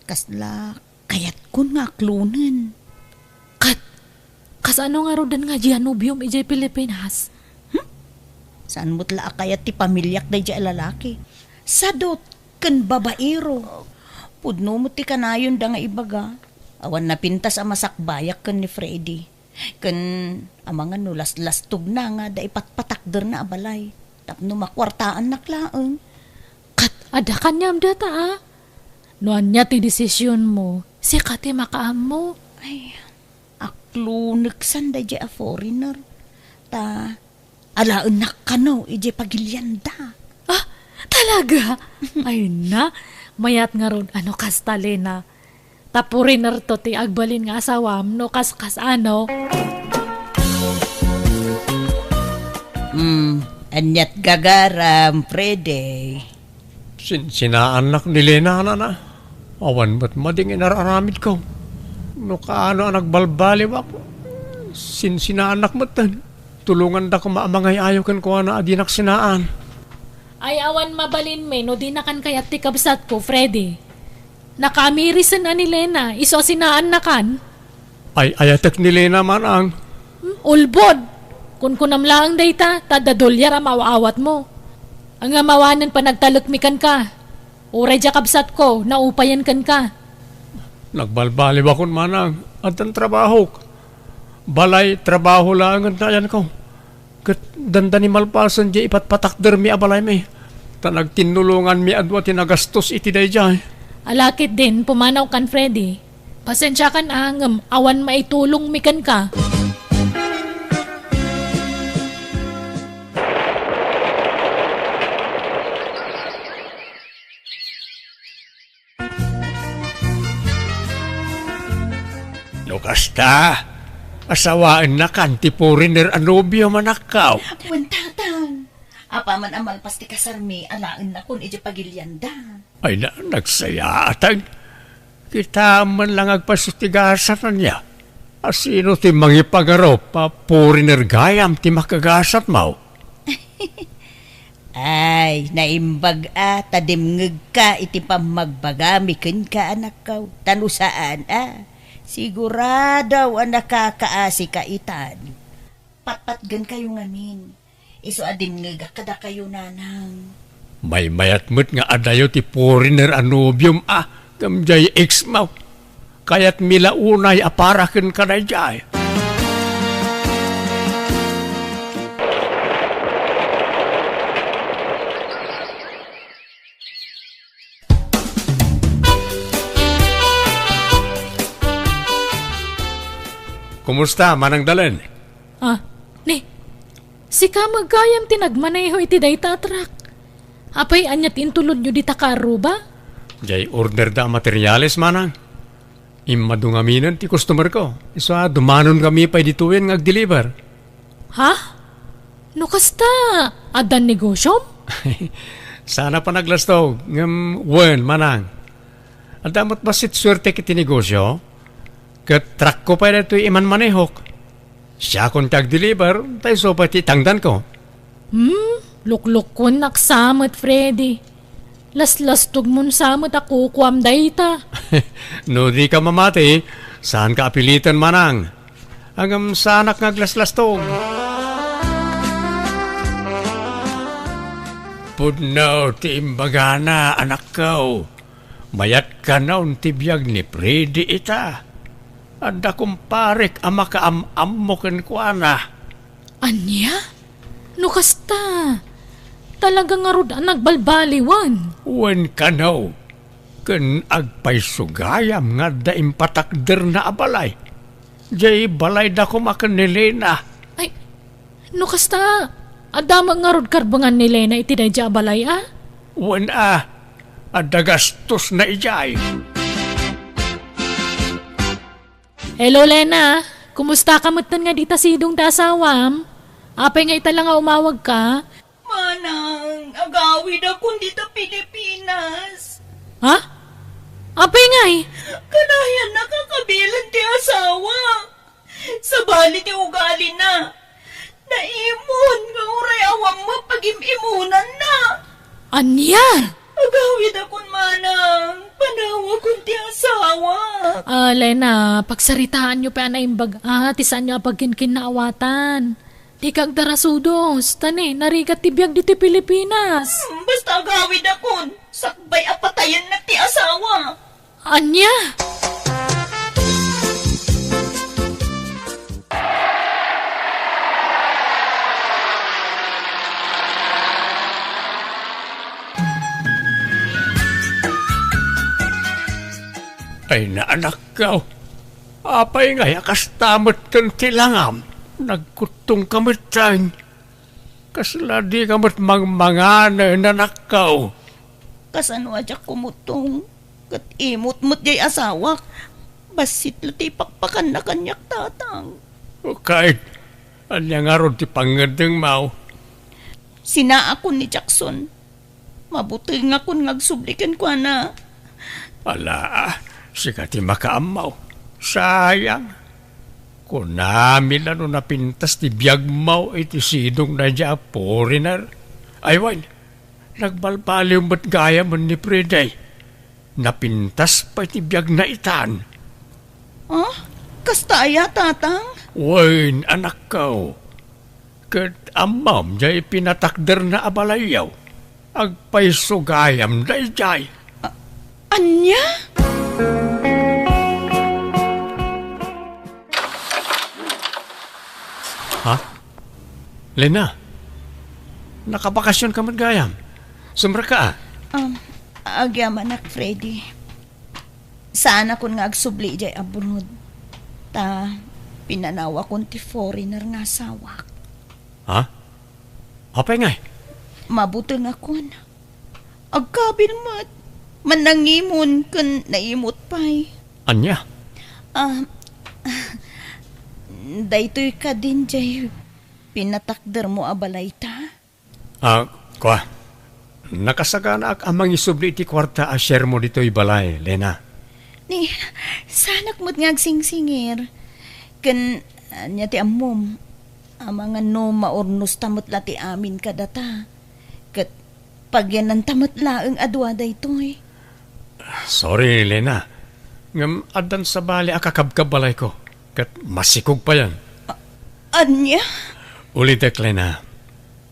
kasla kayatkon nga aklonen. Ket, kasano ngaruden nga dia nobiom idiay Pilipinas? Hmm? Saan met la a kayat ti pamiliak daydiay a lalaki? Sadot ken babaero. Pudno met ti kanayonda nga ibaga. Awan napintas a masakbayak ken ni Freddy. Ken amangan no laslastogna nga adda ipatpatakderna a balay tapno makuartaannak laeng. Ket adda kaniam data a? No ania ti desisionmo, sika ti makaammo. Ay, akloneksan daydiay a foreigner. Ta alaennak kano idiay pagilianda. Ah, talaga? Ay na, mayat ngarud a no kasta, Lena. Ta foreignerto ti agbalin nga asawam no kaskas-ano. Hmm, aniat gagaram, Freddy? Sinsinaannak ni Lena, nana. Awan met mading inar-aramidko. No kaano a nagbalbaliwak, sinsinaannak metten. Tulonganda koma a mangay-ayo kenkuana a dinak sinaan. Ay, awan mabalinmi no dinakan kayat ti kabsatko, Freddy. Nakamirisen a ni Lena, isu a sinaannakan. Ay, ayatek ni Lena, manang. Hmm, ulbod! Kunkunam laeng dayta, ta adda dolyar a maaw-awatmo. Ngem awanen panagtalekmi kenka. Uray dia kabsatko, naupayen kenka. Nagbalbaliwakon, manang. Addan trabahok. Balay, trabaho laengen ti ayanko. Ket dandani malpasen diay ipatpatakdermi a balaymi, ta nagtinnulonganmi a dua ti nagastos iti daydiay. Ala ketdin, pumanawkan, Freddy. Pasensiakan a, ngem awan maitulongmi kenka. No kasta, asawaennakan ti foreigner a nobiom, anakko. Wen, tatang. Apaman a malpas ti kasarmi, alaennakon idiay pagilianda. Ay na, nagsayaatan. Kitaem man la nga agpaso ti gasat, ania? A sino ti mangipangarup a foreigner gayam ti makagasatmo? Ay, naimbag a ta dimngegka iti pammagbagami kenka, anakko. Ta no saan a, sigurado a nakakaasika itan. Patpatgenkayo ngamin. Isu a dimngegak kadakayo, nanang. Maymayat met nga adayo ti foreigner a nobiom a, ngem diay ex-mo. Kayatmi la unay a para ken kadaydiay. Kumusta, Manang Dalen? Ah, ni, sika met gayam ti nagmaneho iti dayta a truck. Apay, ania ti intulodyo dita kaarruba? Jay order da a materials, Manang. Immadu ngaminen ti customer ko. Isu a dumanonkami pay ditoyen nga agdeliver. Ha? No kasta, addan negosyom? Sana panaglastog, ngem wen, Manang. Adda met bassit suertek iti negosyo, ket truckko pay daytoy imanmanehok. Siakon ti agdeliver, ta isu pay ti itangdanko. Hmm, luklukkuennak sa met, Freddy. Laslastogmon sa met a kukuam dayta. No dika mamati, saanka a piliten, Manang. Ngem saanak nga aglaslastog. Pudno ti imbagana, anakko. Mayat kano ti biag ni Freddy ita. Adda kumparek a makaam-ammo kenkuana. Ania? No kasta, talaga ngarud a nagbalbaliwan. Wen kano, ken agpayso gayam nga adda impatakderna a balay. Jay balayda koma ken ni Lena. Ay, no kasta, adda met ngarud karbengan ni Lena iti daydiay a balay, a? Wen a, adda gastosna idiay. Hello, Lena. Kumusta ka metten nga dita sidong ti asawam? Apay nga ita la nga umawagka? Manang, agawidakon dita Pilipinas. Ha? Apay ngay? Kanayanna a kabilen ti asawa. Sabali ti ugalina. Naimon nga uray awan met pagim-imonanna. Ania? Agawidakon, Manang. Panawakon ti asawa. Ah, Lena, pagsaritaanyo pay a naimbag-a ti saanyo a pagkinkinnaawatan. Dika agdarasudos, ta ni, narigat ti biag ditoy Pilipinas. Hmm, basta agawidakon. Sakbay a patayennak ti asawa. Ania? Ay, naanakko. Apay ngay a kasta met ken ti langam? Nagkuttongka metten. Kasla dika met mangmanganen, anakko? Kasano a diak kumuttong? Ket imot met jay asawak. Bassit la ti ipakpakanna kaniak, Tatang. O, ket, ania ngarud ti pangngeddengmo? Sinaakon ni Jackson. Mabutengakon nga agsubli kenkuana. Ala, sika ti makaammo. Sayang. Kunami la no napintas ti biagmo iti sidongna idiay a foreigner. Ay wen, nagbalbaliw met gayamen ni Freddy. Napintas pay ti biagna itan. Ah? Kasta aya, Tatang? Wen, anakko. Ket ammom, jay pinatakderna a balayyo. Agpayso gayam daydiay. A-, ania? Ha? Lena, nakabakasionka met gayam? Sumrekka, a? Um, agyamanak, Freddy. Saanakon nga agsubli idiay abroad. Ta, pinanawakon ti foreigner nga asawak. Ha? Apay ngay? Mabutengakon. Agkabil met. Mannangimon ken naimot pay. Ania? Ah, daytoy kadin jay pinatakdermo a balayta? Ah, kua, nakasaganaak a mangisubli iti kuarta a sharemo ditoy balay, Lena. Ni, saanak met nga agsingsingir. Ken, ania ti ammom, amangan no maurnosta met la ti amin kadata. Ket pagyananta met laeng a dua daytoy. Sorry, Lena. Ngem addan sabali a kakabkabbalayko, ket masikog payen. A-, ania? Ulitek, Lena.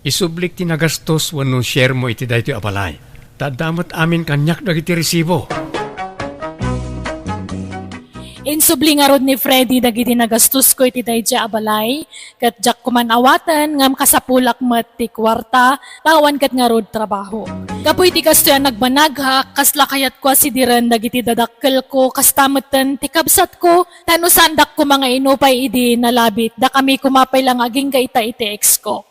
Isublik ti nagastos wenno sharemo iti daytoy a balay. Ta adda met amin kaniak dagiti resibo. Insubli ngarud ni Freddy dagiti nagastosko iti daydiay a balay, ket diak koma awaten ngem kasapulak met ti kuarta, ta awan ket ngarud trabaho. Gapu iti kastoy a nagbanagak, kasla kayatko a sidiren dagiti dadakkelko, kasta metten ti kabsatko, ta no saandak koma nga inupay idi nalabit, dakami koma pay la nga agingga ita iti exko.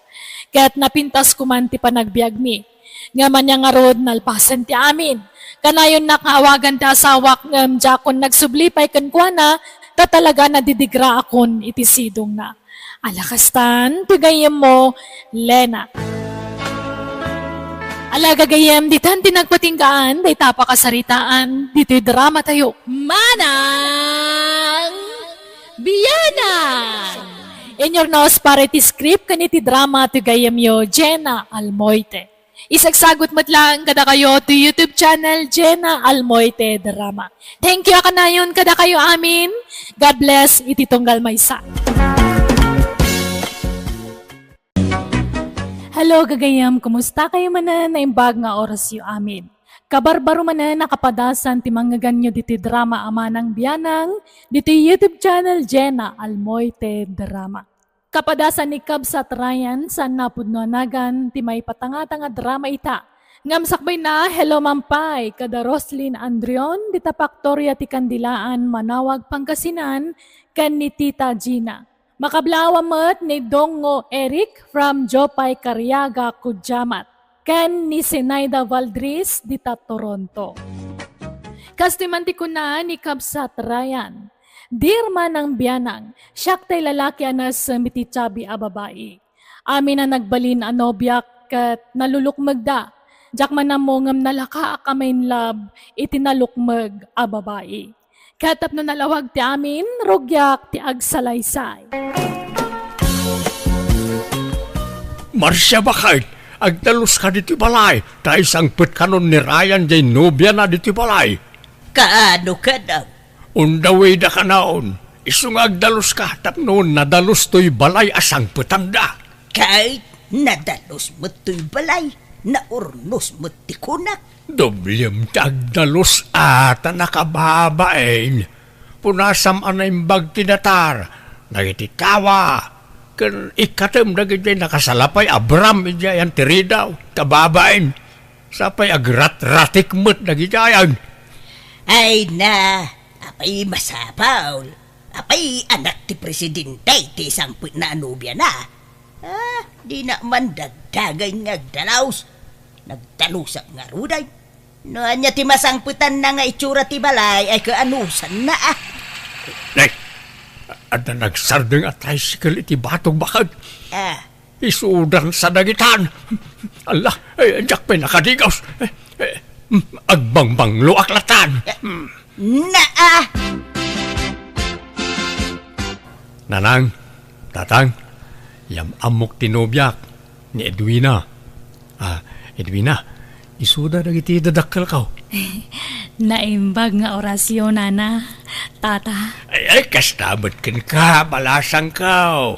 Ket napintas koman ti panagbiagmi. Ngem ania ngarud, nalpasen ti amin. Kanayonnak nga awagan ti asawak, ngem diakon nagsubli pay kenkuana, ta talaga nadidigraakon iti sidongna. Ala kastan, ti gayyemmo, Lena. Ala gagayyem, ditan ti nagpatinggaan, dayta pakasaritaan, ditoy drama tayo. Manang Bianang! Inyurnos para iti script ken iti drama ti gayyemyo, Jenna Almoite. Isagsagut met laeng kadakayo ti YouTube channel, Jenna Almoite Drama. Thank you a kanayon kadakayo amin. God bless iti tunggal maysa. Hello, gagayyem. Kumusta kayo manen? Naimbag nga orasyo amin. Kabarbaro manen a kapadasan ti mangngegannyo ditoy drama a Manang Bianang, ditoy YouTube channel Jenna Almoite Drama. Kapadasan ni Kabsat Ryan, saan napudno a nagan ti maipatangtang a drama ita. Ngem sakbayna, hello man pay, kada Roslyn Andrion, dita Paktoria ti Kandilaan, Manaoag, Pangasinan, ken ni Tita Gina. Makablawa met ni Dongo Eric from Jopay Cariaga, Cudjamat, ken ni Zenaida Valdris dita Toronto. Kastoy man ti kuna ni Kabsat Ryan, "Dear Manang Bianang, siak tay lalaki a naisem iti chubby a babai. Amin a nagbalin a nobiak ket nalulukmegda. Diak man ammo ngem nalakaak a ma-in love iti nalukmeg a babai. Ket tapno nalawag ti amin, rugiak ti agsalaysay." Marcia, baket, agdaluska ditoy balay, ta isangpet kanon ni Ryan jay nobiana ditoy balay. Kaano kadam? Undawida kanon. Isu nga agdaluska tapno nadalus toy balay a sangpetanda. Kay nadalus met toy balay, naurnos met ti kunak. Doblem ti agdalus a ta nakababain. Punasam a naimbag ti datar dagiti tawa, ken ikkatem dagidiay nakasalapay a bram idiay antiridaw, kababain. Sapay agratratik met dagidiay. Ay na, apay masapul? Apay anak ti presidente ti sangpetna a nobiana? Ah, dina man dagdagen nga agdalus. Nagdalusak ngaruden. No ania ti masangpetanna nga itsura ti balay, ay kaanusanna, ah. Nay, adda nagsardeng a tricycle iti batog, baket. Ah. Isudan sa dagitan. Ala, eh, diak pay nakadigos. Eh, eh, agbangbangloak latan. Naa! Nanang, tatang, yam-ammok ti nobiak, ni Edwina. Ah, Edwina, isuda dagiti dadakkelko. Naimbag nga orasyo, nana, tata. Ay, ay, kasta met kenka, balasangko.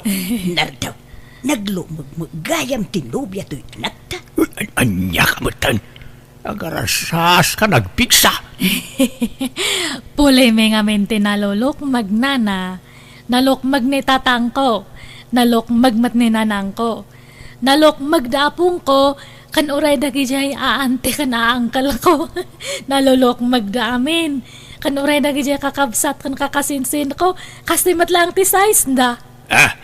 Nardaw, naglukmeg met gayam ti nobia toy anakta. Uy, an-, ania ka metten? Agarasas ka nagpigsa. Pulimi ngamin ti nalulukmeg, nana. Nalukmeg ni tatangko. Nalukmeg met ni nanangko. Nalukmeg da apongko, ken uray dagidiay aanti ken aangkelko. Nalulukmeg da amin. Ken uray dagidiay kakabsat ken kakasinsinko, kastoy met laeng ti size da. Ah,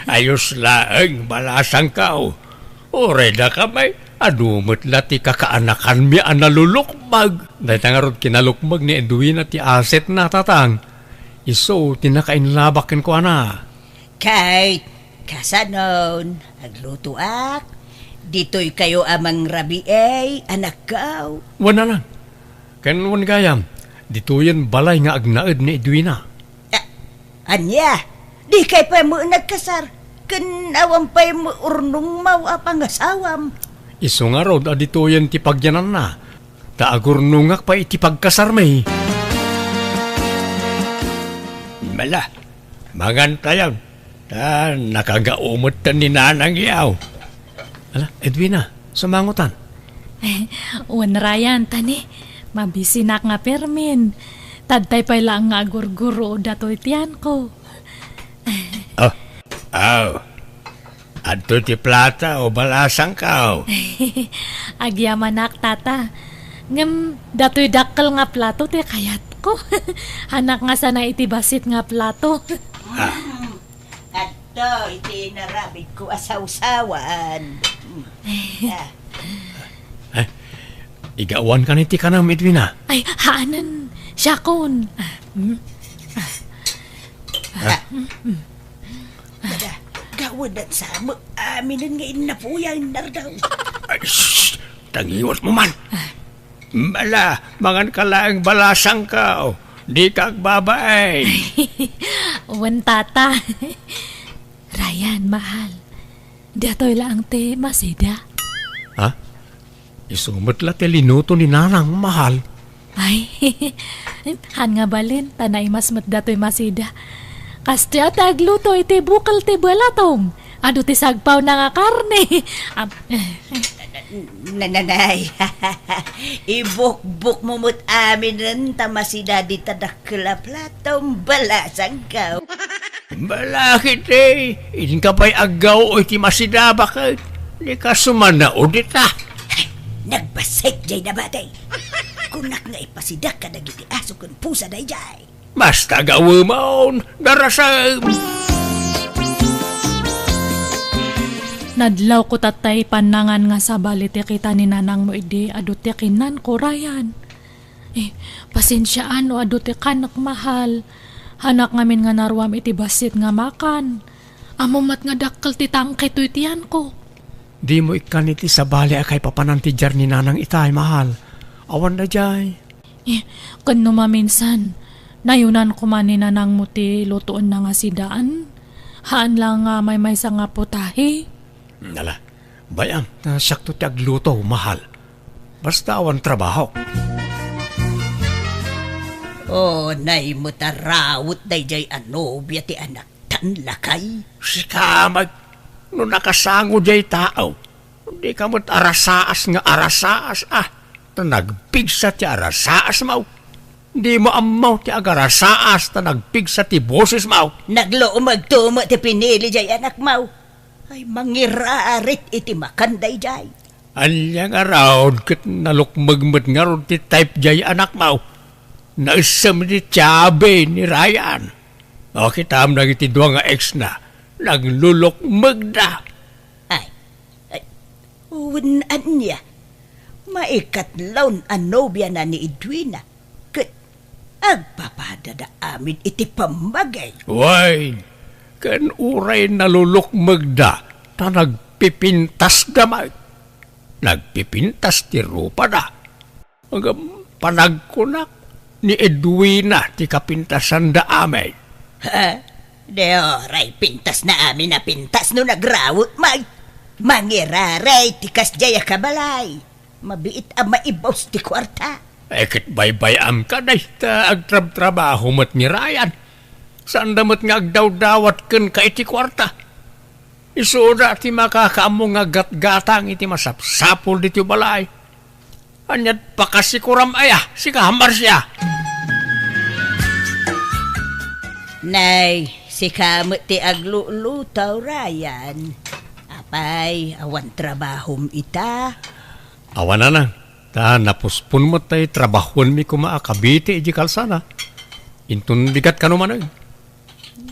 ayos laeng, balasangko. Uray dakami, adu met la ti kakaanakanmi a nalulukmeg. Dayta ngarud kinalukmeg ni Edwina ti asetna, tatang. Isu ti nakainlabak kenkuana. Kay, kasanon, aglutoak. Ditoykayo a mangrabii, anakko. Wen, nanang. Ken wen gayam, ditoyen balay nga agnaed ni Edwina. Ah, ania? Dikay pay met nagkasar, ken awan pay met urnongmo a pangasawam. Isu ngarud a ditoyen ti pagyananna, ta agurnongak pay iti pagkasarmi. Mala, mangantayon, ta nakagao metten ni nanang yaw. Ala, Edwina, sumangotan. Wen, Ryan, tani, mabisinak nga permin. Tadtay pay laeng nga agurguro datoy tianko. Ah, aw. Adtoy ti plata o balasangkaw? Agyamanak, tata. Ngem datoy dakkel nga plato ti kayatko. Hanak nga sana iti bassit nga plato. Ah. Adto iti narabidko a sawsawan. Ah. Eh, igawan kan iti kanam, Edwina. Ay, haanen. Siakon. Ah, mm. Ah. Dada, gawadan sa mo. Aminen nga innapuyan, Nardaw. Ay, shh! Tangiwat mo man. Ah. Bala, mangan ka laeng balasangkaw. Di ka agbabain. Wen, tata. Ryan, mahal. Datoy laeng ti masida. Ha? Isu met la ti linuto ni Nanang, mahal. Ay, han nga balin, ta naimas met datoy masida. Kastoy a ti agluto iti bukel ti balatong. Adu ti sagpawna nga karne. Am-, Nananay, ibukbok mo met aminen ta masida dita dakkel a plato, balasangkaw. Balakit, eh, inka pay aggaw iti masida, baket. Di ka sumanaw dita. Nagbassit jay nabati. Kunak nga ipasidak kadagiti aso ken pusa dayjay. Basta gawemon, darasem! Nadlawko tattay pannangan nga sabali ti kita ni nanangmo idi adu ti kinanko, Ryan. Eh, pasensiaan no adu ti kanek, mahal. Hanak ngamin nga naruam iti bassit nga makan. Ammom met nga dakkel ti tangke toy tianko. Dimo ikkan iti sabali a kaipapanan ti diar ni Nanang itay, mahal. Awan dayjay. Eh, ken no maminsan, nayunan koma ni nanangmo ti lutoenna nga sidaan? Haan la nga maymaysa nga putahe? Ala, bay-am, ta siakto ti agluto, mahal. Basta awan trabahok. Oh, nay met a rawet dayjay a nobia ti anak. Tan lakay? Sika met, no nakasango jay tao, dika met arasaas nga arasaas, a, ta nagpigsa ti arasaasmo. Dimo ammo ti agarasaas ta nagpigsa ti bosesmo. Naglumegto met ti pinili jay anakmo. Ay, mangirarit iti makan dayjay. Ania ngarud ket nalukmeg met ngarud ti type jay anakmo? Naessem iti tiabi ni Ryan. O, kitam dagiti dua nga ex na, naglulukmegda. Ay, ay, wen ania? Maikatlon a nobiana ni Edwina, ket agpapadada amin iti pammaging. Wen, ken uray nalulukmegda, ta nagpipintasda met. Nagpipintas ti rupada. Ngem panagkunak, ni Edwina ti kapintasanda amin. Ha? Di oray pintasna amin a pintas no nagrawet met. Mangiraray ti kasdiay a kabalay. Mabiit a maibus ti kuarta. Eh, ket baybay-amka dayta agtrabtrabaho met ni Ryan. Saanda met nga agdawdawat kenka iti kuarta. Isuda ti makakaammo nga gatgatang iti masapsapul ditoy balay. Ania't pakasikuram aya, sika, Marcia? Nay, sika met ti agluluto, Ryan. Apay, awan trabahom ita? Awan, nanang. Ta napuspon met tay trabahuenmi koma a kabiti idiay kalsada. Inton bigat kano manen.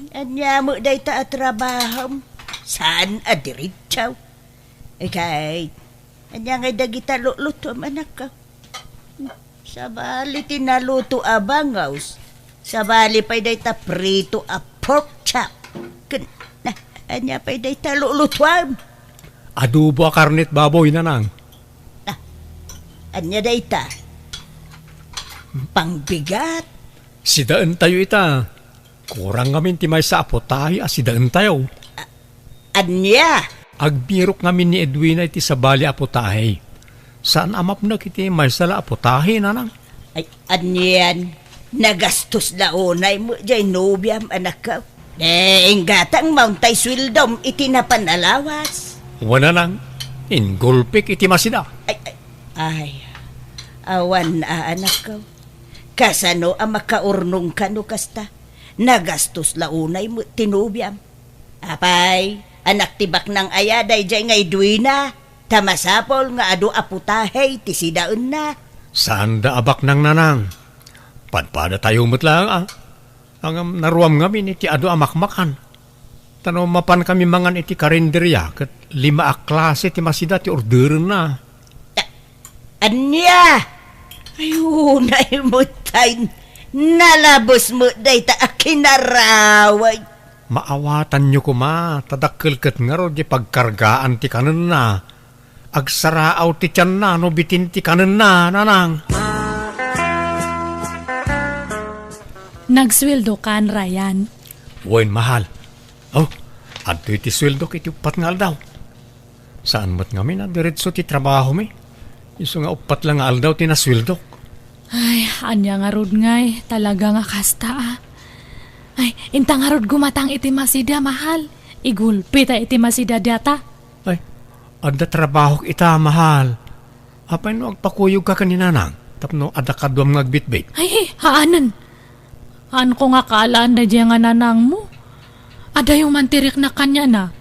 Ania met dayta a trabahom? Saan a diretso? Ikay, ania ngay dagita lulutom, anakko? Sabali ti naluto a bangus. Sabali pay dayta prito a pork chop. Ken, na, ania pay dayta lulutuam? Adobo a karnet baboy, nanang. Ah, ania dayta? Pangbigat? Sidaentayo ita. Kurang ngamin ti maysa a putahe a sidaentayo. A-, ania? Agbirok ngamin ni Edwina iti sabali a putahe. Saan a mapnek iti maysa la a putahe, nanang? Ay, anian? Nagastos la unay met jay nobiam, anakko. Eh, inggatang mauntay sueldom iti napan a lawas. Wen, nanang, inggulpik iti masida. Ay, ay, ay, awan a, anakko. Kasano a makaurnongka no kasta? Nagastos la unay met ti nobiam. Apay, anak ti baknang aya daydiay nga Edwina, ta masapul nga adu a putahe ti sidaenna. Saanda a baknang, nanang. Padpadatayo met laeng, a. Ngem naruam ngamin iti adu a makmakan. Ta no mapankami mangan iti karinderia, ket lima a klase ti masida ti orderenna. Ta-, ania? Ay, unay met tay nalabes met dayta a kinaraway. Maawatanyo koma, ta dakkel ket ngarud ti pagkargaan ti kanenna. Agsaraaw ti tianna no bitin ti kanenna, nanang. Nagsueldokan, Ryan? Wen, mahal. Oh, adtoy ti sueldok iti uppat nga aldaw. Saan met ngamin a diretso ti trabahomi. Isu nga uppat la nga aldaw ti nasueldok. Ay, ania ngarud ngay, talaga nga kasta, a. Ay, inta ngarud gumatang iti masida, mahal. Igulpi ta iti masida diata. Ay, adda trabahok ita, mahal. Apay no agpakuyogka ken ni nanang, tapno adda kaduam nga agbitbit? Ay, haanen. Haanko nga kaalaan daydiay nga nanangmo. Adayo man ti rikna kaniana.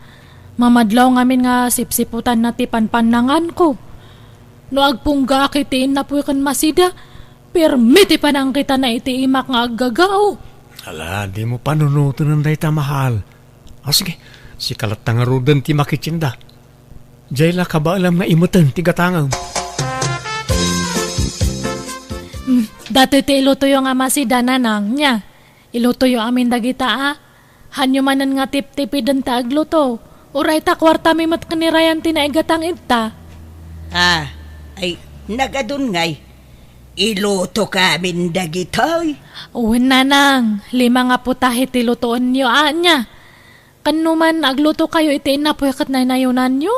Mamadlaw ngamin nga sipsiputanna ti panpannanganko. No agpunggaak iti innapuy ken masida, pirmi ti panangkitana iti imak nga aggagao. Ala, dimo panunoten dayta, mahal. O sige, sika latta ngaruden ti makitienda. Diay la kabaelam nga imeten ti gatangem. Mm, datoy ti ilutoyo nga masida, nanang, nia. Ilutoyo amin dagita, a. Hanyo manen nga tiptipiden ta agluto. Uray ta kuartami met ken ni Ryan ti naigatang ita. A, ay, nagadun ngay. Ilutoka amin dagitoy. Wen, nanang, lima nga putahe ti lutoenyo, a, nia. Ken no man aglutokayo iti innapuy ket naynayonanyo?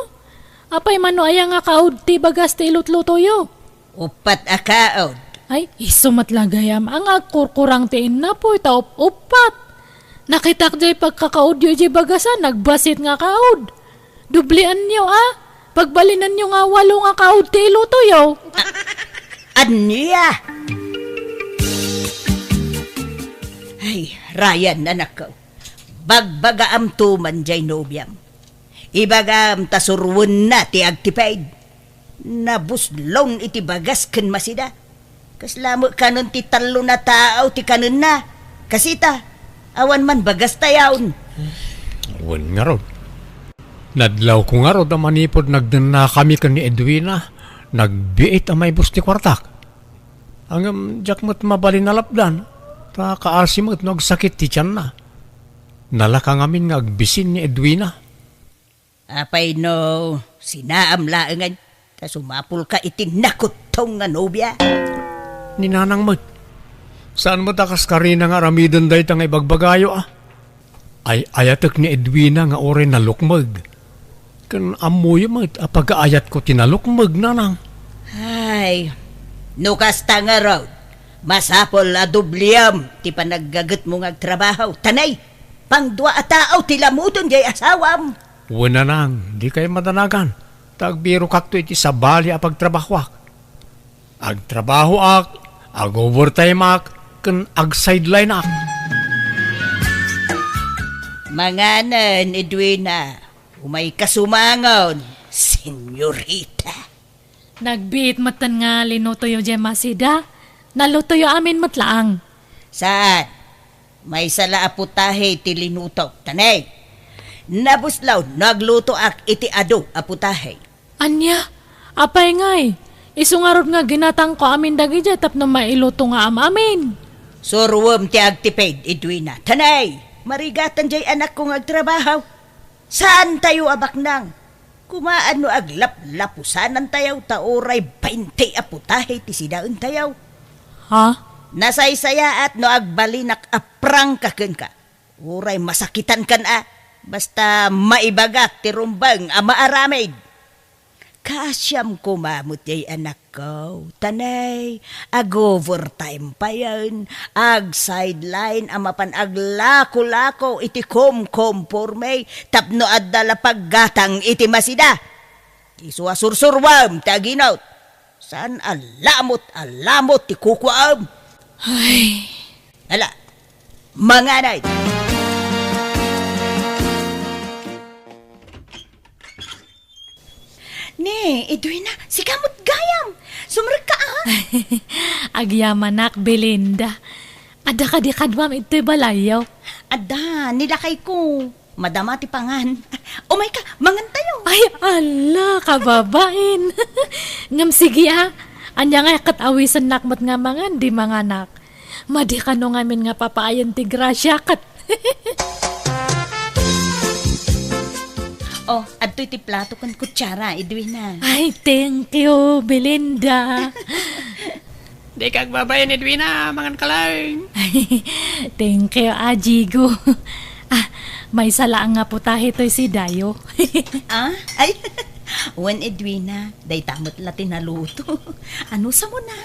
Apay man no aya nga kaud ti bagas ti ilutlutoyo? Uppat a kaud. Ay, isu met la gayam a nga agkurkurang ti innapuy ta up-uppat. Nakitak diay pagkakaudyo idiay bagasan, nagbasit nga kaud. Dublianyo, a. Pagbalinanyo nga walo nga kaud ti ilutoyo. Ania? Ay, Ryan, anakko. Bagbagaamto man diay nobiam. Ibagam ta suroenna ti agtiped. Nabuslon iti bagas ken masida. Kasla met kanen ti tallo a tao ti kanenna. Kasita, awan man bagas tayaon. Wen ngarud. Nadlawko ngarud a manipud nagdennakami ken ni Edwina, nagbiit a maibus ti kuartak. Ngem diak met mabalin a lapdan, ta kaasi met no agsakit ti tianna. Nalaka ngamin nga agbisin ni Edwina. Apay no sinaam laengen, ta sumapulka iti nakuttong nga nobia? Ni nanang met. Saan met a kas karina nga aramiden dayta nga ibagbagayo, a? Ay-ayatek ni Edwina nga uray nalukmeg. Ken ammoyo met a pagaayatko ti nalukmeg, nanang. Ay, no kasta ngarud, masapul a dubliam ti panaggagetmo nga agtrabaho. Tanay, pangdua a tao ti lamuton diay asawam. Wen, nanang, dikay madanagan, ta agbirokakto iti sabali a pagtrabahoak. Agtrabahoak, ag-overtimeak, ken ag-sidelineak. Manganen, Edwina. Umayka sumangon, senyorita. Nagbiit metten nga linutoyo diay masida. Nalutoyo amin met laeng. Saan? Maysa la a putahe ti linutok. Tanay. Nabuslon no aglutoak iti adu a putahe. Ania? Apay ngay? Isu ngarud nga ginatangko amin dagidiay tapno mailuto nga am-amin. Suroem ti agtiped, Edwina. Tanay, marigatan diay anakko nga agtrabaho. Saantayo a baknang? Kumaan no aglaplapusanantayo ta uray baynte a putahe ti sidaentayo. Ha? Nasaysayaat no agbalinak a prangka kenka. Uray masakitankan a, basta maibagak ti rumbeng a maaramid. Kaasiam koma met diay anakko, tanay, ag-overtime payen, ag-sideline a mapan aglako-lako iti komkomporme tapno adda la paggatang iti masida. Isu a sursuruem ti aginot. Saan a lamot a lamot ti kukuaem. Ay. Ala, manganay! Ni, Edwina, sika met gayam! Sumrekka, a! Agyamanak, Belinda. Adda kadi kaduam idtoy balayyo? Adda, ni lakayko. Madama ti pangan. Umayka, mangantayo. Ay, ala, kababain. Ngem sige, a. Ania ngay ket awisennak met nga mangan, di manganak. Madi kano ngamin nga papaayen ti grasya ket. Oh, adtoy ti plato ken kutsara, Edwina. Ay, thank you, Belinda. Dika agbabain, Edwina, mangan ka lang. Thank you, a, Jigo. A, maysa laeng nga putahe toy sidayo. A? Ay, wen, Edwina, dayta met la ti naluto. Ano sa mo na?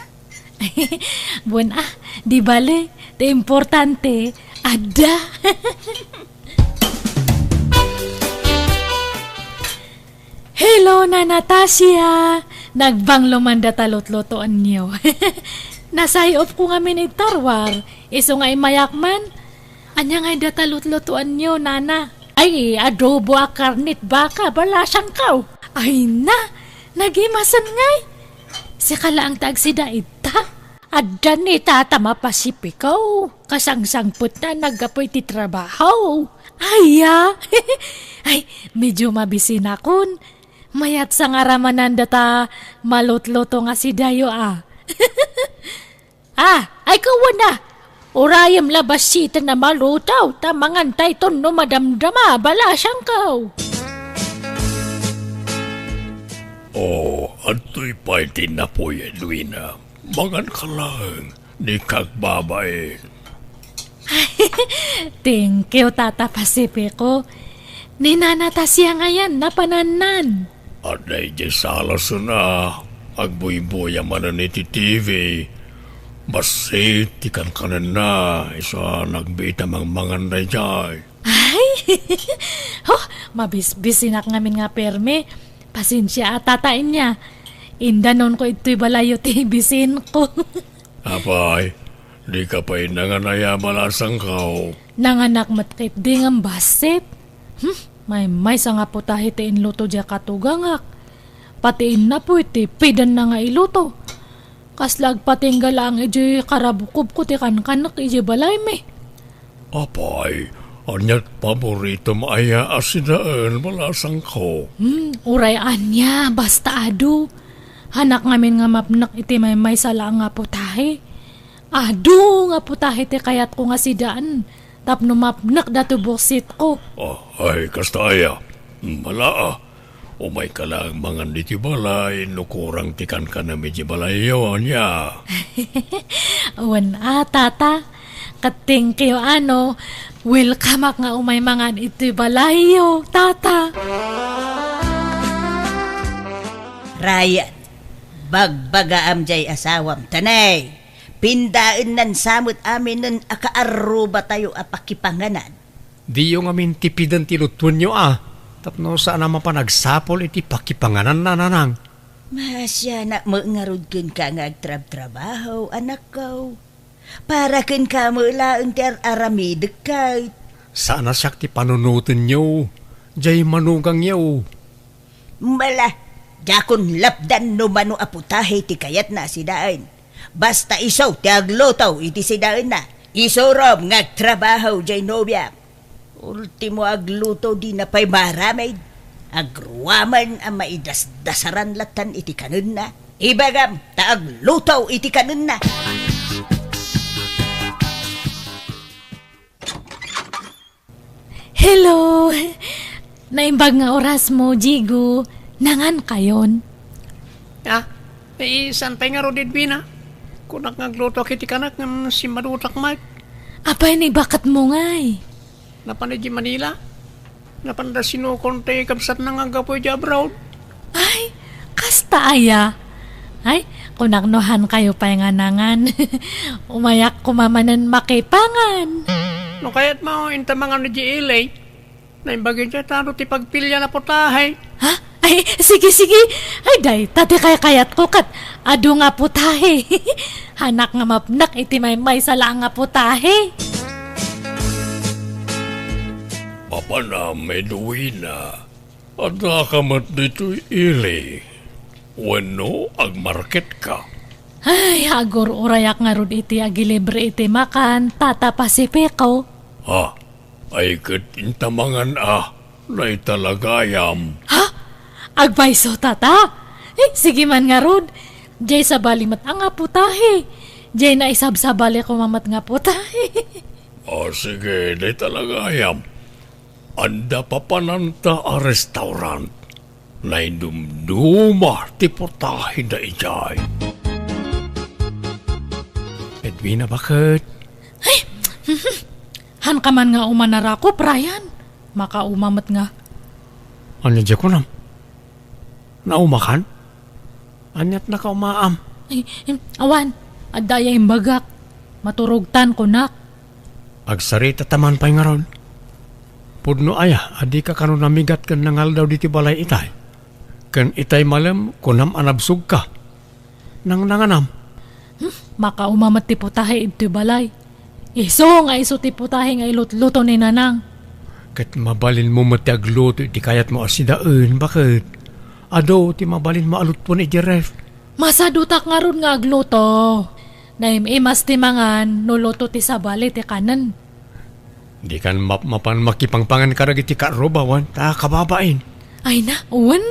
Wen, a, di bale, ti importante, adda. Hello, Nana Tasia! Nagbanglo man data lutlutoenyo. Nasayopko ngamin iti tarwar, isu nga immayak man. Ania ngay data lutlutoenyo, Nana? Ay, adobo a karne ti baka, balasangko. Ay na, nagimasen ngay. Sika laeng ti agsida ita. Adda ni Tata mapasipiko. Kasangsangpetna naggapu iti trabaho. Aya! Ay, medyo mabisinakon. Mayat sa nga aramanan data malutluto nga sidayo, a. A, ay, kawana. Urayem la bassiten a maluto, ta mangantayton no madamdama, balasangko. O, adtoy pay ti napuy, Edwina. Mangan ka laeng, dika agbabain. Thank you, Tata Pacifico. Ni Nana Tasia ngayen, napanannan. Adda idiay salasen a, agbuybuya manen iti T V. Bassit ti kankanenna, isu a nagbiit a mangmangan daydiay. Ay! Oh, mabisbisinak ngamin nga permi. Pasensia a, Tata, ania. Indanonko idtoy balayyo ti bisinko. Apay, dika pay nangan aya, balasangko? Nanganak met ketdi ngem bassit. Hmm, maymaysa nga putahe ti inluto diay katugangak. Pati innapuy ti pidanna nga iluto. Kasla agpatingga laeng idiay karabukobko ti kankanek idiay balaymi. Apay, ania ti paboritom aya a sidaen, balasangko? Hmm, uray ania, basta adu. Hanak ngamin nga mapnek iti maymaysa laeng nga putahe. Adu nga putahe ti kayatko nga sidaen tapno mapnek datoy buksitko. Ah, ay, kasta aya. Mala a. Umayka laeng mangan ditoy balay no kurang ti kankanem idiay balayyo, ania? Wen a, Tata. Ket thank you, a, no. Welcomeak nga umay mangan itoy balayyo, Tata. Ryan, bagbagaam diay asawam, ta nay, pindaennan sa met aminen a kaarrubatayo a pakipanganan. Diyo ngamin tipiden ti lutuenyo a, tapno saan a mapan agsapul iti pakipangananna, nanang. Maasianak met ngarud kenka nga agtrabtrabaho, anakko. Para kenka met laeng ti ar-aramidek ket. Saan a siak ti panunotenyo, diay manugangyo. Mala, diakon lapdan no mano a putahe ti kayatna a sidaen. Basta isu ti agluto iti sidaenna. Isurom nga agtrabaho diay nobiam. Ultimo agluto dina pay maaramid. Agruaman a maidasdasaran lattan iti kanenna. Ibagam ta agluto iti kanenna. Hello! Naimbag nga orasmo, Jigo. Nangankayon? Ah, eh, saan pay ngarud, Edwina? Kunak nga aglutoak iti kanak ngem simmadutak met. Apay, ni baketmo ngay? Napan idiay Manila. Napanda sinukon ti kabsatna nga aggapu idiay abroad. Ay, kasta aya? Ay, kunak no haankayo pay nga nangan. Umayak koma manen makipangan. No kayatmo, inta mangan idiay L A. Naimbag idiay ta adu ti pagpilian a putahe. Ha? Sige, sige. Ay, dayta ti kaykayatko ket adu nga putahe. Hanak nga mapnek iti maymaysa laeng nga putahe. Mapanam, Edwina. Addaka met ditoy ili. Wenno agmarketka? Ay, agur-urayak ngarud iti agilibre iti makan, Tata Pacifico. Ha? Ay ket inta mangan a, dayta la gayam. Ha? Agpayso, Tata? Eh, sige man ngarud. Jay sabali met a nga putahe. Jay naisabsabali koma met nga putahe. O sige, dayta la gayam. Adda papananta a restaurant. Naidumduma ti putaheda idiay. Edwina, baket? Ay! Hanka man nga umanarakop, Ryan. Makauma met nga. Ania diay kunam? Naumakan? Aniat nakaumaam? Ay, em, awan. Adda aya imbagak. Maturogtan, kunak. Agsarita ta man pay ngarud. Pudno aya a dika kano namigat ken nangaldaw ditoy balay itay? Ken itay malem, kunam a nabsogka. Nangnanganam? Hmm, makauma met ti putahe idtoy balay. Isu nga isu ti putahe nga ilutluto ni Nanang. Ket mabalinmo met ti agluto iti kayatmo a sidaen, baket? Adu ti mabalinmo a lutuen idiay ref. Masadutak ngarud nga agluto. Naim-imas ti mangan no luto ti sabali ti kanen. Dikan mapmapan makipangpangan kadagiti karrubawan ta kababain. Ay na, wen.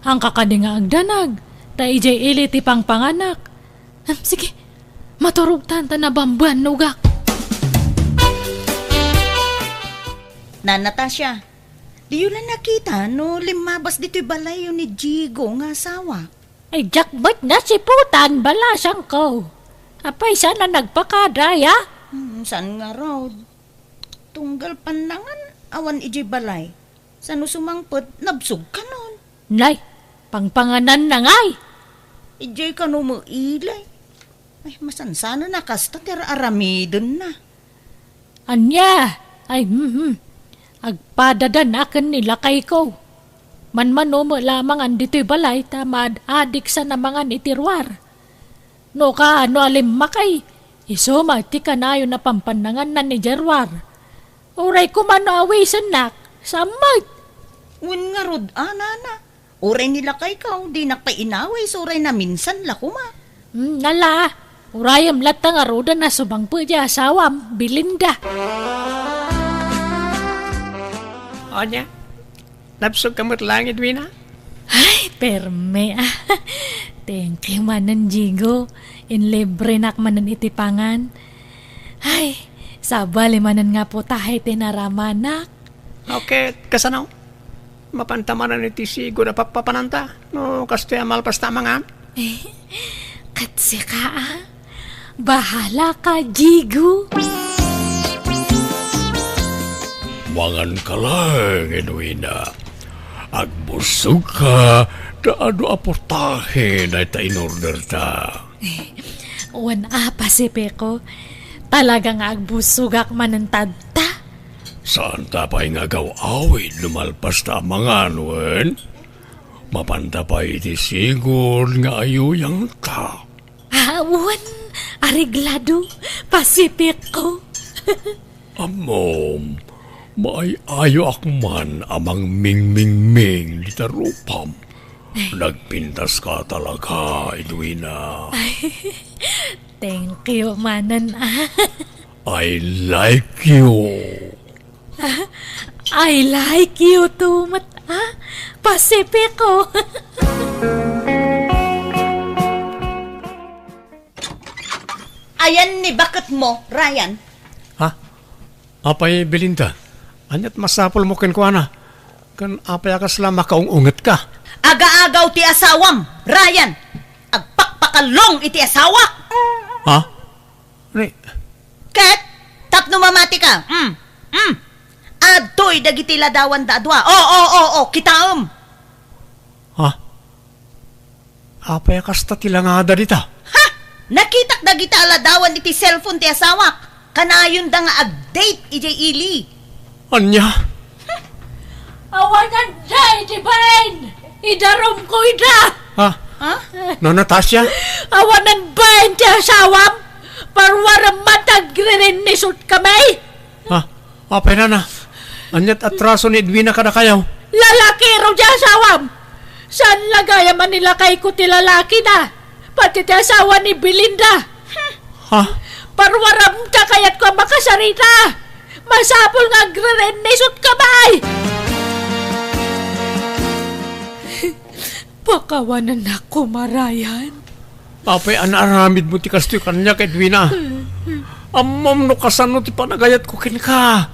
Hanka kadi nga agdanag. Ta idiay ili ti pangpanganak. Hmm, sige. Maturogtan ta nabambanogak. Nan Natasha, diyo la nakita no limmabas ditoy balayyo ni Jigo nga asawa? Ay, diak met nasiputan, balasangko. Apay, saan a nagpakada aya? Hmm, saan ngarud? Tunggal pannangan, awan idiay balay. Saan no sumangpet, nabsog kanon. Nay, pangpangananna ngay. Idiay kano met ili. Ay, masansanana kasta ti ar-aramidenna. Ania? Ay, hmm, hmm. Agpadadanak ken ni lakayko. Manmano met lamangan ditoy balay ta maad-adik sa namangan iti ruar. No kaano a limmakay, isu met ti kanayon a pampannanganna idiay ruar. Uray koma no awisennak, saan met. Wen ngarud a, nana. Uray ni lakayko, dinak pay inawis, uray naminsan la koma. Hmm, ala, urayem latta ngaruden a sumangpet ti asawam, Belinda. Ania? Nabsogka met laeng, Edwina? Ay, perme, ah. Thank you manen, Jigo. Inlibrenak manen iti pangan. Ay, sabali manen nga putahe ti naramanak. Okay, kasano? Mapanta manen iti sigud a pappapananta no kastoy a malpas ta mangan? Eh, ket sika, ah? Bahala ka, Jigo. Mangan ka laeng, Edwina. Agbusog ka, ta adu a portahe dayta in-order ta. Eh, wen a, Pacifico. Talaga nga agbusogak manen tadta. Saan ta pay nga agaw-awid no malpas ta mangan, wen? Mapanta pay iti sigud nga ayuyangta. Ah, wen, areglado, Pacifico. Ammom, maay-ayoak man a mangmingmingming dita rupam. Nagpintaska talaga, Edwina. Ay, thank you manen, ah. I like you. I like you too met, ah, Pacifico. Ayan ni baketmo, Ryan. Ha? Apay, Belinda? Aniat masapulmo kenkuana? Ken apay a kasla makaung-ungetka? Agaagaw ti asawam, Ryan! Agpakpakalong iti asawak! Ha? Ni? Ket, tapno mamatika, mm, mm, adtoy dagiti ladawanda a dua. O, o, o, o, kitaem! Ha? Apay a kasta ti langada dita? Ha! Nakitak dagita a ladawan iti cellphone ti asawak. Kanayonda nga ag-date idiay ili. Ania? Awanan jay ti bain! Idarumko ida! Ha? Ha? No, Natasha? Awanen bain ti asawam? Parwarem man ta agririnnisot kami! Ha? Apay, nana? Ania't atraso ni Edwina kadakayo? Lalakiro ti asawam! Saan la gayam a nilakayko ti lalakina? Pati ti asawa ni Belinda! Ha? Parwarem ta kayatko a makasarita! Masapul nga agririnnisot kami! Pakawanennak koma, Ryan. Apay a naaramidmo ti kastoy kaniak, Edwina? Ammom no kasano ti panagayatko kenka.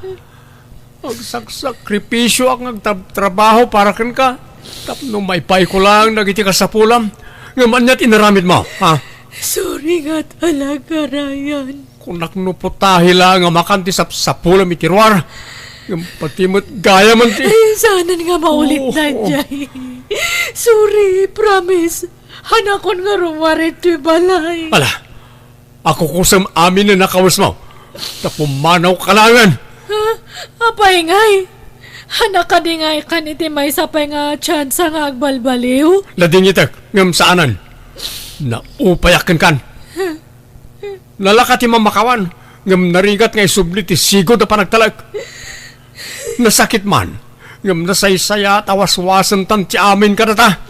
Agsaksakripisioak nga agtrab-, trabaho para kenka tapno maipayko laeng dagiti kasapulam. Ngem ania't inaramidmo, ha? Sorry nga talaga, Ryan. Kunak no putahi laeng a makan ti sapsapulam iti ruar. Ngem pati met gayam ti Ay, saanen nga maulit Oo. daydiay. Sorry, promise. Hanakon nga rummuar iti balay. Ala, akukusem amin a nakawesmo. Ta pumanawka laengen. Ha? Apay ngay? Hanak kadi ngay kan iti maysa pay nga tsansa nga agbalbaliw? Ladingitek, ngem saanen. Naupayak kenkan. Nalaka ti mamakawan, ngem narigat nga isubli ti sigud a panagtalek. Nasakit man, ngem nasaysayaat a waswasentan ti amin kadata.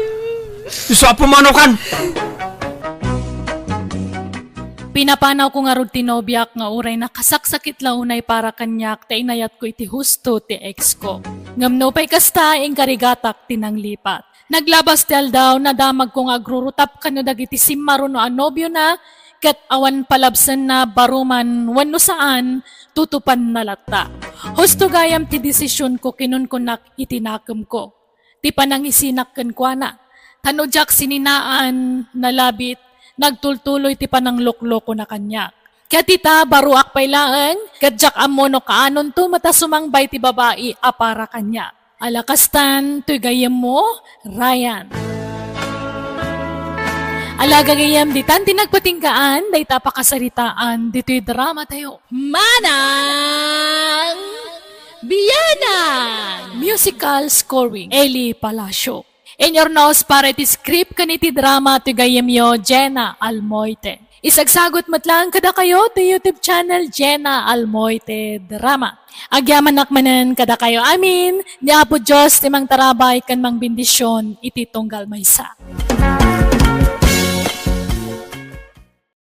Isu a pumanawkan! Pinapanawko ngarud ti nobiak nga uray nakasaksakit la unay para kaniak ta inayatko iti husto ti ex ko. Ngem nupay kasta, inkarigatak ti nanglipat. Naglabas ti aldaw, nadamagko nga agrurutap kano dagiti simmaruno a nobiona, ket awan palabsenna, baro man wenno saan, tutupanna latta. Husto gayam ti desisionko, kinunkunak iti nakemko. Ti panangisinak kenkuana. Ta no diak sininaan, nalabit, nagtultuloy ti panangloklokona kaniak. Ket ita, baroak pay laeng, ket diak ammo no kaanonto met a sumangbay ti babai a para kaniak. Ala kastan, toy gayyemmo, Ryan. Ala gagayyem, ditan ti nagpatinggaan dayta a pakasaritaan ditoy drama tayo. Manang Bianang! Musical scoring, Eli Palacio. Inyurnos para iti script ken iti drama ti gayyemyo, Jenna Almoite. Isagsagut met laeng kadakayo ti YouTube channel, Jenna Almoite Drama. Agyamanak manen kadakayo amin, ni Apo Dios ti mangtarabay ken mangbendision iti tunggal maysa.